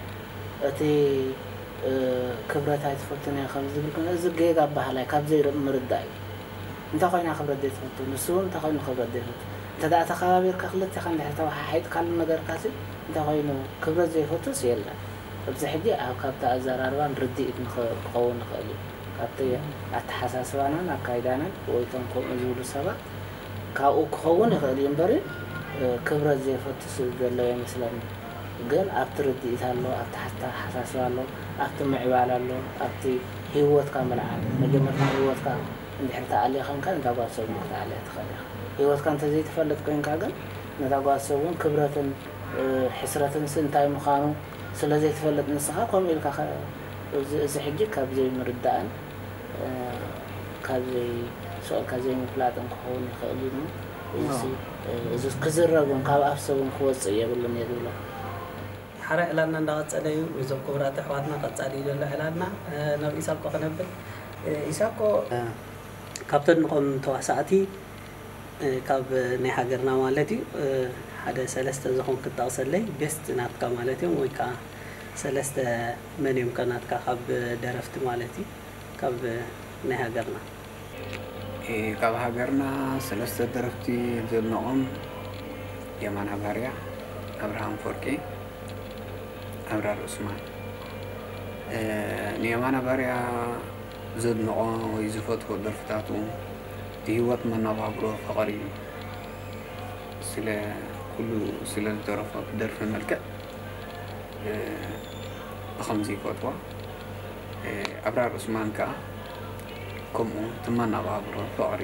እቲ፣ እ፣ ክብረት ኣይትፈቱን እያ ከም ዝብል ግን፣ እዚ ጌጋ ኣበሃላይ ካብ ዘይምርዳእ እዩ። እንታይ ኮይና ክብረት ዘይትፈቱ? ንሱ እውን እንታይ ኮይኑ ክብረት ዘይፈቱ? እንተ ደኣ ተኸባቢርካ ክልቴኻ እንድሕር ተወሓሒጥካሉ ነገርካሲ እንታይ ኮይኑ ክብረት ዘይፈቱስ የለን። ኣብዚ ሕጂ ኣብ ካብቲ ኣዘራርባን ርድኢት ንኸ-፣ ክኸውን ይኽእል እዩ። ካብቲ ኣተሓሳስባናን ኣካይዳናን ወይ እቶም ከምኡ ዝብሉ ሰባት ካብኡ ክኸውን ይኽእል እዩ እምበሪ፣ እ፣ ክብረት ዘይፈቱ ሰብ ዘሎ ይመስለኒ። ግን ኣብቲ ርድኢት ኣሎ፣ ኣብቲ ኣተሓሳስባ ኣሎ፣ ኣብቲ ምዕባለ ኣሎ፣ ኣብቲ ህይወትካ ምልዓል። መጀመርታ ህይወትካ እንድሕር ተኣልየ ኮንካ ነታ ጓል ሰብ እውን ክትኣልያ ትኽእል ኢኻ። ህይወትካ እንተዘይትፈልጥ ኮንካ ግን ነታ ጓል ሰብ እውን ክብረትን፣ እ፣ ሕስረትንሲ እንታይ ምዃኑ ስለ ዘይትፈልጥ ንስኻ ከምኡ ኢልካ ከ-፣ እዚ፣ እዚ ሕጂ ካብ ዘይምርዳእን፣ እ፣ ካብ ዘይ-፣ ስቕ ኢልካ ዘይምፍላጥን ክኸውን ይኽእል እዩ እሞ፣ እዚ፣ ኣዎ። እ፣ እዚ ክዝረብ እውን ካብ ኣፍ ሰብ እውን ክወጽእ የብሉን እየ ዝብሎ። ሓራይ ዕላልና እንዳቐጸለ እዩ። እዞም ክቡራት ኣሕዋትና ቀጻሊ እዩ ዘሎ ዕላልና። እ፣ ናብ ኢሳቆ ክነብል። እ፣ ኢሳቆ፣ እ፣ ካብ ተድንቖም ተዋሳእቲ፣ እ፣ ካብ ናይ ሃገርና ማለት እዩ፣ እ፣ ሓደ ሰለስተ ዝኾን ክትጠቕሰለይ፣ ቤስት ናትካ ማለት እዮም፣ ወይ ከዓ ሰለስተ መን እዮም ከ ናትካ ካብ ደረፍቲ ማለት እዩ፣ ካብ ናይ ሃገርና? እ፣ ካብ ሃገርና ሰለስተ ደረፍቲ ዘድንቖም የማነ ባርያ፣ ኣብርሃም ፈርቂ፣ ኣብራር ዑስማን። እ፣ ንየማነ ባርያ ዘድንቖ ወይ ዝፈትዎ ደርፍታቱ፣ እቲ ህይወት መነባብሮ ፍቕሪ፣ ስለ ኩሉ ስለ ዝደረፎ ብደርፊ መልክዕ፣ እ፣ ብኸምዚ ይፈትዎ። እ፣ ኣብራር ዑስማን ከኣ ከምኡ፣ እቲ መነባብሮ ፍቕሪ፣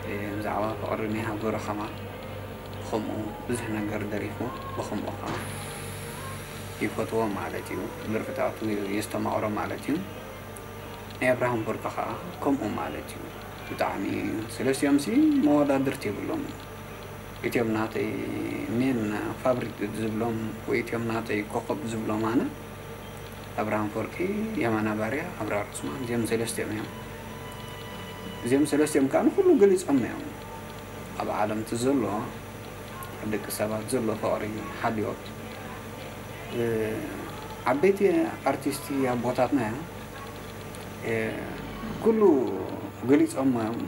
እ፣ ብዛዕባ ፍቕሪ ናይ ሃገሩ ከማን ብኸምኡ ብዙሕ ነገር ደሪፉ፣ ብኸምኡ ከኣ ይፈትዎ ማለት እዩ። ደርፍታቱ የስተማቕሮ ማለት እዩ። ናይ ኣብርሃም ፈርቂ ከኣ ከምኡ ማለት እዩ። ብጣዕሚ ሰለስቲኦምሲ መወዳድርቲ የብሎምን። እቲኦም ናተይ ሜን ፋብሪክ ዝብሎም ወይ እቲኦም ናተይ ኮኸብ ዝብሎም ኣነ ኣብርሃም ፈርቂ፣ የማነ ባርያ፣ ኣብራር ዑስማን፣ እዚኦም ሰለስቲኦም እዮም። እዚኦም ሰለስቲኦም ከኣ ንኹሉ ገሊጾም እዮም። ኣብ ዓለም እቲ ዘሎ፣ ኣብ ደቂ ሰባት ዘሎ ፍቕሪ፣ ሓልዮት፣ እ፣ ዓበይቲ ኣርቲስቲ ኣቦታትና እዮም። እ፣ ኩሉ ገሊጾም እዮም።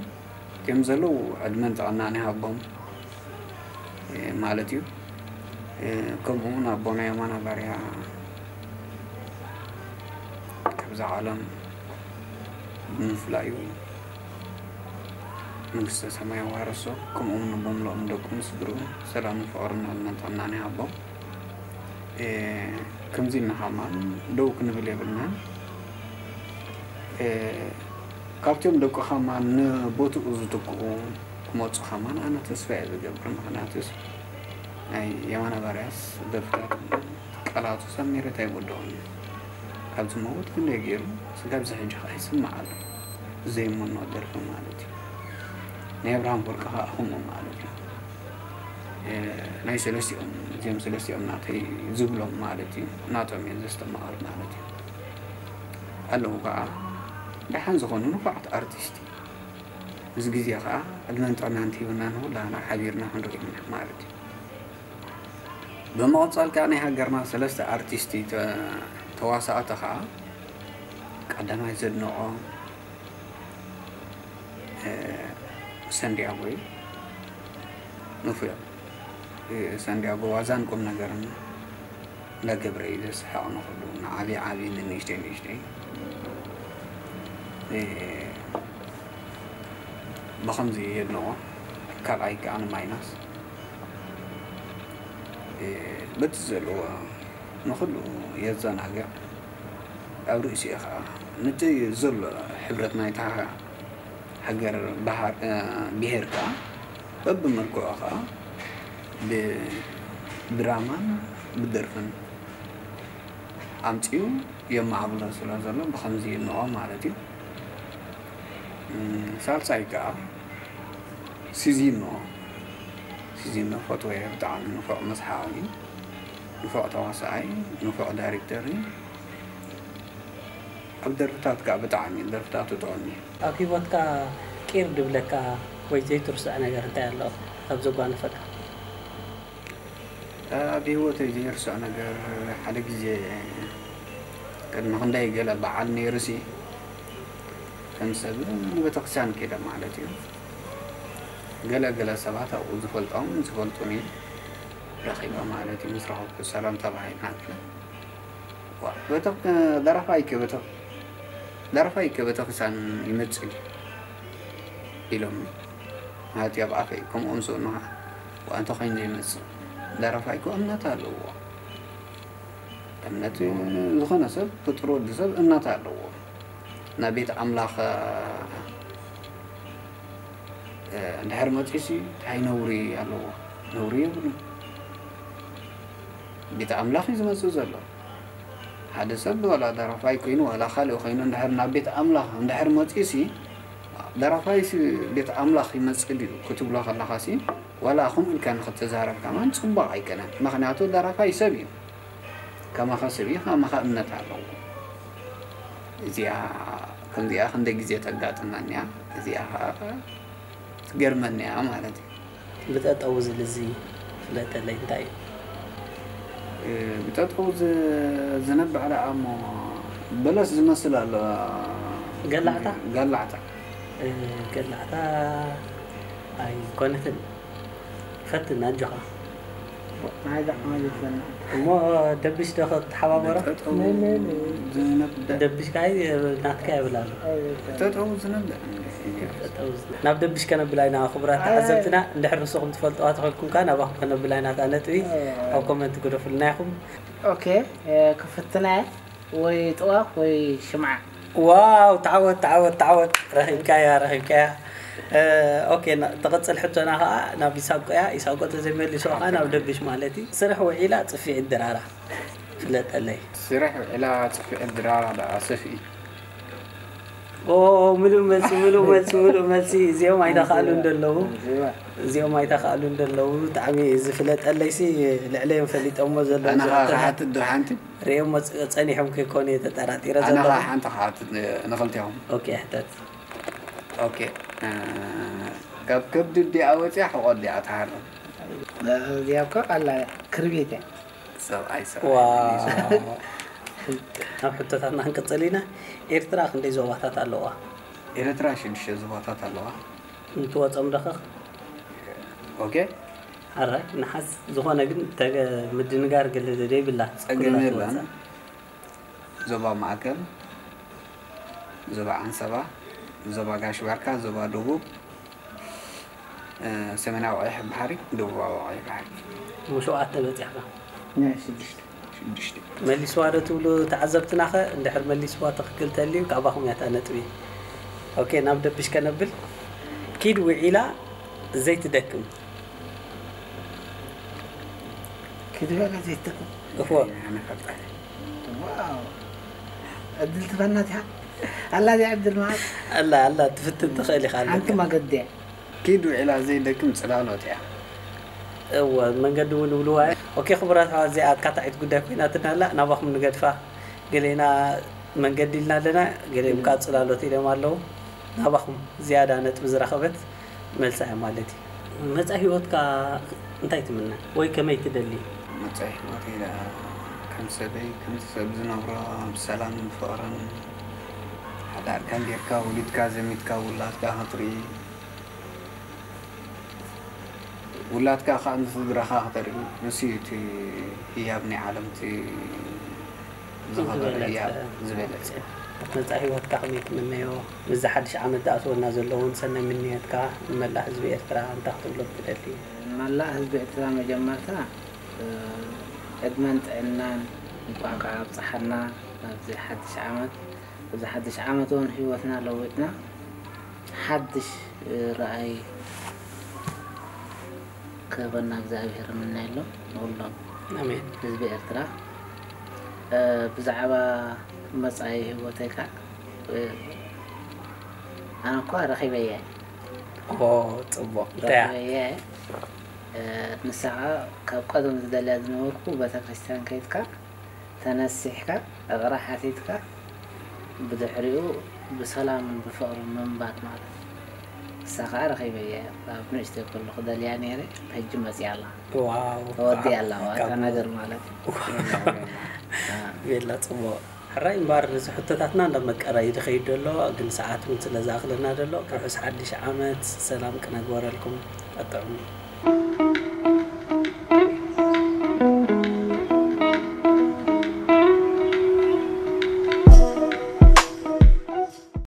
እቲኦም ዘለዉ ዕድመን ጥዕናን ይሃቦም፣ እ፣ ማለት እዩ። እ፣ ከምኡ እውን ኣቦና የማነ ባርያ ካብዛ ዓለም ብምፍላዩ መንግስተ ሰማይ የዋርሶ፣ ከምኡ እውን ንቦምሎኦም ደቁን ስድርኡን ሰላምን ፍቕርን ዕድመን ጥዕናን ይሃቦም። እ፣ ከምዚ ኢልና ከማን ደው ክንብል የብልናን። እ፣ ካብቶም ደቁ ከማን ንቦትኡ ዝትክኡ ክመጹ ከማን ኣነ ተስፋ እየ ዝገብር። ምኽንያቱስ ናይ የማነ ባርያስ ደርፍታት ቃላቱ ሰሚረ ኣይወድኦን እዩ። ካብ ዝመውት ክንደይ ገይሩ፣ ስጋብ እዚ ሕጂ ከኣ ይስማዕ ኣሎ። ዘይምኖ ደርፊ ማለት እዩ። ናይ ኣብርሃም ፈርቂ ከኣ ከምኡ ማለት እዩ። እ፣ ናይ ሰለስቲኦም፣ እዚኦም ሰለስቲኦም ናተይ ዝብሎም ማለት እዩ። ናቶም እየ ዘስተማቕር ማለት እዩ። ኣለዉ ከኣ ደሓን ዝኾኑ ንፉዓት ኣርቲስቲ። እዚ ግዜ ከኣ ዕድመን ጥዕናን ትሂብና ንኹላና ሓቢርና ክንርኢ ኢና ማለት እዩ። ብምቕጻል ከኣ ናይ ሃገርና ሰለስተ ኣርቲስቲ ተ-፣ ተዋሳእቲ ከኣ ቀዳማይ ዘድንቖ፣ እ፣ ሰንዲያጎ እዩ። ንፉዕ፣ እ፣ ሰንዲያጎ ዋዛን ቁም ነገርን እንዳገብረ እዩ ዘስሕቕ ንኹሉ፣ ንዓብዪ ዓብዪ፣ ንንእሽተይ ንእሽተይ። እ፣ ብኸምዚ የድንቖ። ካልኣይ ከኣ ንማይናስ፣ እ፣ በቲ ዘለዎ ንኹሉ የዘናግዕ። ኣብ ርእሲኡ ኸኣ ነቲ ዘሎ ሕብረት ናይታ ሃገር ባህር-፣ እ፣ ብሄር ከኣ በብመልክዑ ኸኣ ብድራማን ብደርፍን ኣምጺኡ የማዕብሎ ስለ ዘሎ ብኸምዚ ይንቖ ማለት እዩ። እም፣ ሳልሳይ ከኣ ሲዚኖ፣ ሲዚኖ ፈትወዮ ብጣዕሚ ንፉዕ መስሓቒ፣ ንፉዕ ተዋሳኣይ፣ ንፉዕ ዳይሬክተር እዩ። ኣብ ደርፍታት ከኣ ብጣዕሚ ደርፍታቱ ጥዑም እዩ። ኣብ ሂወትካ ቂር ድብለካ ወይ ዘይትርስዖ ነገር እንታይ ኣሎ ካብ ዘጓነፈካ? ኣብ ሂወተይ ዘይርስዖ ነገር ሓደ ግዜ ቅድሚ ክንደይ ገለ በዓል ነይሩሲ ከም ሰብ ንቤተክርስትያን ከይደ ማለት እዩ። ገለ ገለ ሰባት ኣብኡ ዝፈልጦም ዝፈልጡኒ ረኺበ ማለት እዩ። ምስ ረኸብኩ ሰላም ተባሂልና ገለ ዋ፣ ቤተ-፣ ደራፋይ ከ ቤተ-፣ ደራፋይ ከ ቤተክርስትያን ይመጽእ ድዩ? ኢሎምኒ። ማለት ኣብ ኣፈይ ከምኦም ዝብሉኻ፣ ዋ፣ እንተ ኾይኑ ዘይመጽእ። ደራፋይ እኮ እምነት ኣለዎ። እምነት ዝኾነ ሰብ፣ ፍጡር ወዲ ሰብ እምነት ኣለዎ። ናብ ቤት ኣምላኽ፣ እ፣ እንድሕር መጺኡሲ እንታይ ነውሪ ኣለዎ? ነውሪ የብሉን። ቤት ኣምላኽ እዩ ዝመጽእ ዘሎ። ሓደ ሰብ ዋላ ደራፋይ ኮይኑ ዋላ ካልእ ኮይኑ እንድሕር ናብ ቤት ኣምላኽ እንድሕር መጺኡሲ፣ ደራፋይሲ ቤት ኣምላኽ ይመጽእ ድዩ ክትብሎ ከለኻሲ፣ ዋላ ከምኡ ኢልካ ንኽትዛረብ ከማን ጽቡቕ ኣይኮነን። ምኽንያቱ ደራፋይ ሰብ እዩ። ከማኻ ሰብ እዩ፣ ከማኻ እምነት ኣለዎ። እዚኣ ከምዚኣ ክንደይ ግዜ ተጋጥመኒ እያ። እዚኣ ከዓ ትገርመኒ እያ ማለት እዩ። ብጠጠው ዝብል እዚ ፍለጠለይ እንታይ እዩ? እ፣ ብጠጠው ዝ- ዝነብዕ ደኣ እሞ በለስ ዝመስል ኣሎ። ገላዕታ? ገላዕታ። እ፣ ገላዕታ ኣይኮነትን። ፈትን ኣጆኻ። ናይ ዳዕማ ዘፈና እሞ ደብሽ ዶ ክትሓባበሮ? ብጠጠው ዝነብዕ ደብሽ ካይ ናትካ የብል ኣሎ። ብጠጠው ዝነብዕ እንዴ? ናብ ደብሽ ከነብል ኣይና ክቡራት ተዓዘብትና፣ እንድሕር ንስኹም ትፈልጥዋ ተኾይንኩም ከኣ ናባኹም ከነብል ኣይና እታ ነጥቢ ኣብ ኮመንት ግደፉልና ኢኹም። ኦኬ፣ ክፍትና ወይ ጥዋፍ ወይ ሽምዓ። ዋው፣ ተዓወት ተዓወት ተዓወት። ረኺብካያ ረኺብካያ። ኦኬ፣ ትቕፅል ሕቶና ከዓ ናብ ኢሳቆ እያ። ኢሳቆ ተዘይመሊሱ ከዓ ናብ ደብሽ ማለት እዩ። ስራሕ ውዒላ ፅፊዒት ድራራ ፍለጠለይ። ስራሕ ውዒላ ፅፊዒት ድራራ ደኣ ሰፍኢ። ኦ፣ ምሉእ መልሲ፣ ምሉእ መልሲ፣ ምሉእ መልሲ። እዚኦም ኣይተኻእሉ እንደለዉ፣ እዚኦም ኣይተኻእሉ እንደለዉ ብጣዕሚ ዝፍለጠለይሲ ልዕለዮም ፈሊጦሞ ዘለዉ ኣነ ከዓ ዝሓተና ክሓትት ዶ ሓንቲ? ርእዮም መፅ- ፀኒሖም ከይኮኑ እየ ተጠራጢረ ኣነ ዘለኹ። ከዓ ሓንቲ ክሓትት ንኽልቲኦም። ኦኬ፣ ሕተት። ኦኬ፣ እ፣ ካብ ከብዲ ድኣ ወፂኣ ሕቖ ድኣ ትሃርም? እዚኣ እኮ ኣላ ክርቢት እያ። ሰብኣይ ዋ፣ ሰብኣይ ናብ ሕቶታትና ክንቅፅል ኢና። ኤርትራ ክንደይ ዞባታት ኣለዋ? ኤርትራ ሽዱሽተ ዞባታት ኣለዋ። እንትወፆም ደኸ? ኦኬ፣ ሓራይ ንሓስ ዝኾነ ግን ተገ- ምድንጋር ገለ ዘይብላ ጸገም ኩላ የለን። ትወፅእ። ዞባ ማእከል፣ ዞባ ዓንሰባ፣ ዞባ ጋሽ ባርካ፣ ዞባ ደቡብ፣ እ፣ ሰሜናዊ ቀይሕ ባሕሪ፣ ደቡባዊ ቀይሕ ባሕሪ። እሞ ሸውዓተ በፂሕካ። ናይ ሽዱሽተ ሽዱሽተ። መሊስዋ ዶ ትብሉ ተዓዘብትናኸ? እንድሕር መሊስዋ ትኽክል ተልዩ ካባኹም ያታ ነጥቢ። ኦኬ፣ ናብ ደብሽ ከነብል። ኪድ ውዒላ ዘይትደክም። ክድበለ ዘይትደክም። እፎ። ኣነ ፈጣሪ። ዋው፣ ዕድል ትፈናት እያ። ኣላ እዚኣ ዕድል ማለት ኣላ ኣላ ትፍትን ትኽእል ኢኻ ኣለካ። ሓንቲ መገዲ እያ። ኪድ ውዒላ ዘይደክም ጽላሎት እያ። እወ፣ መንገዲ እውን ይብልዋ እያ። ኦኬ፣ ክቡራት ኣሕዋት፣ እዚኣ ኣካታዒት ጉዳይ ኮይናትና ኣላ፣ ናባኹም ንገድፋ። ገሌና መንገዲ ኢልና ኣለና፣ ገሌኦም ከዓ ጽላሎት ኢሎም ኣለዉ። ናባኹም ዝያዳ ነጥቢ ዝረኸበት መልሳ እያ ማለት እዩ። መጻኢ ህይወትካ እንታይ ትምነ ወይ ከመይ ትደሊ? መጻኢ ህይወተይ ደኣ ከም ሰበይ፣ ከምቲ ሰብ ዝነብሮ ብሰላምን ብፍቕርን፣ ሓዳርካን ጌርካ፣ ወሊድካ ዘሚትካ፣ ውላድካ ክትርኢ፣ ውላድካ ከዓ ንስድራኻ ክተርኢ፣ ንሱ እዩ እቲ ህያብ ናይ ዓለም፣ እቲ ዝኸበረ ዝበለጸ። ህያብ ዝበለጸ። መጻኢ ህይወትካ ከመይ ትምነዮ? ምስዚ ሓድሽ ዓመት ዝኣትወና ዘሎ እውን ሰናይ ምንየትካ ንመላእ ህዝቢ ኤርትራ እንታይ ክትብሎ ትደሊ? መላእ ህዝቢ ኤርትራ መጀመርታ፣ እ፣ ዕድመን ጥዕናን እንኳዕ ከዓ ኣብፀሓና ናብዚ ሓድሽ ዓመት። ኣብዚ ሓድሽ ዓመት እውን ህይወትና ለዊጥና ሓድሽ፣ እ፣ ራእይ ክህበና እግዚኣብሔር እምነየሎም ንኩሎም ኣሜን። ህዝቢ ኤርትራ። እ፣ ብዛዕባ መጻኢ ህይወተይ ከዓ፣ እ፣ ኣነ እኳ ረኺበየ። ኦ፣ ጽቡቕ። እንታይ እያ? ረኺበየ። እ፣ ንሳ ከዓ ካብ ቀደም ዝደልያ ዝነበርኩ ቤተክርስትያን ከይድካ ተነሲሕካ እቕረ ሓቲትካ ብድሕሪኡ ብሰላምን ብፍቕርን ምንባር ማለት እዩ። ንሳ ከዓ ረኺበየ። ኣብ ንእሽተይ ከለኹ ደልያ ነይረ፣ ሕጂ መፅያ ኣላ። ዋው። ተወዲኣ ኣላ፣ ዋታ ካብ- ነገር ማለት እዩ። ቤላ ጽቡቕ። ሕራይ እምበኣር እዚ ሕቶታትና እንዳመቀረ እዩ ዝኸይድ ዘሎ፣ ግን ሰዓት እውን ስለ ዝኣኽለና ዘሎ፣ ርሑስ ሓድሽ ዓመት ሰላም ክነግበረልኩም። ኣጥዕሙ።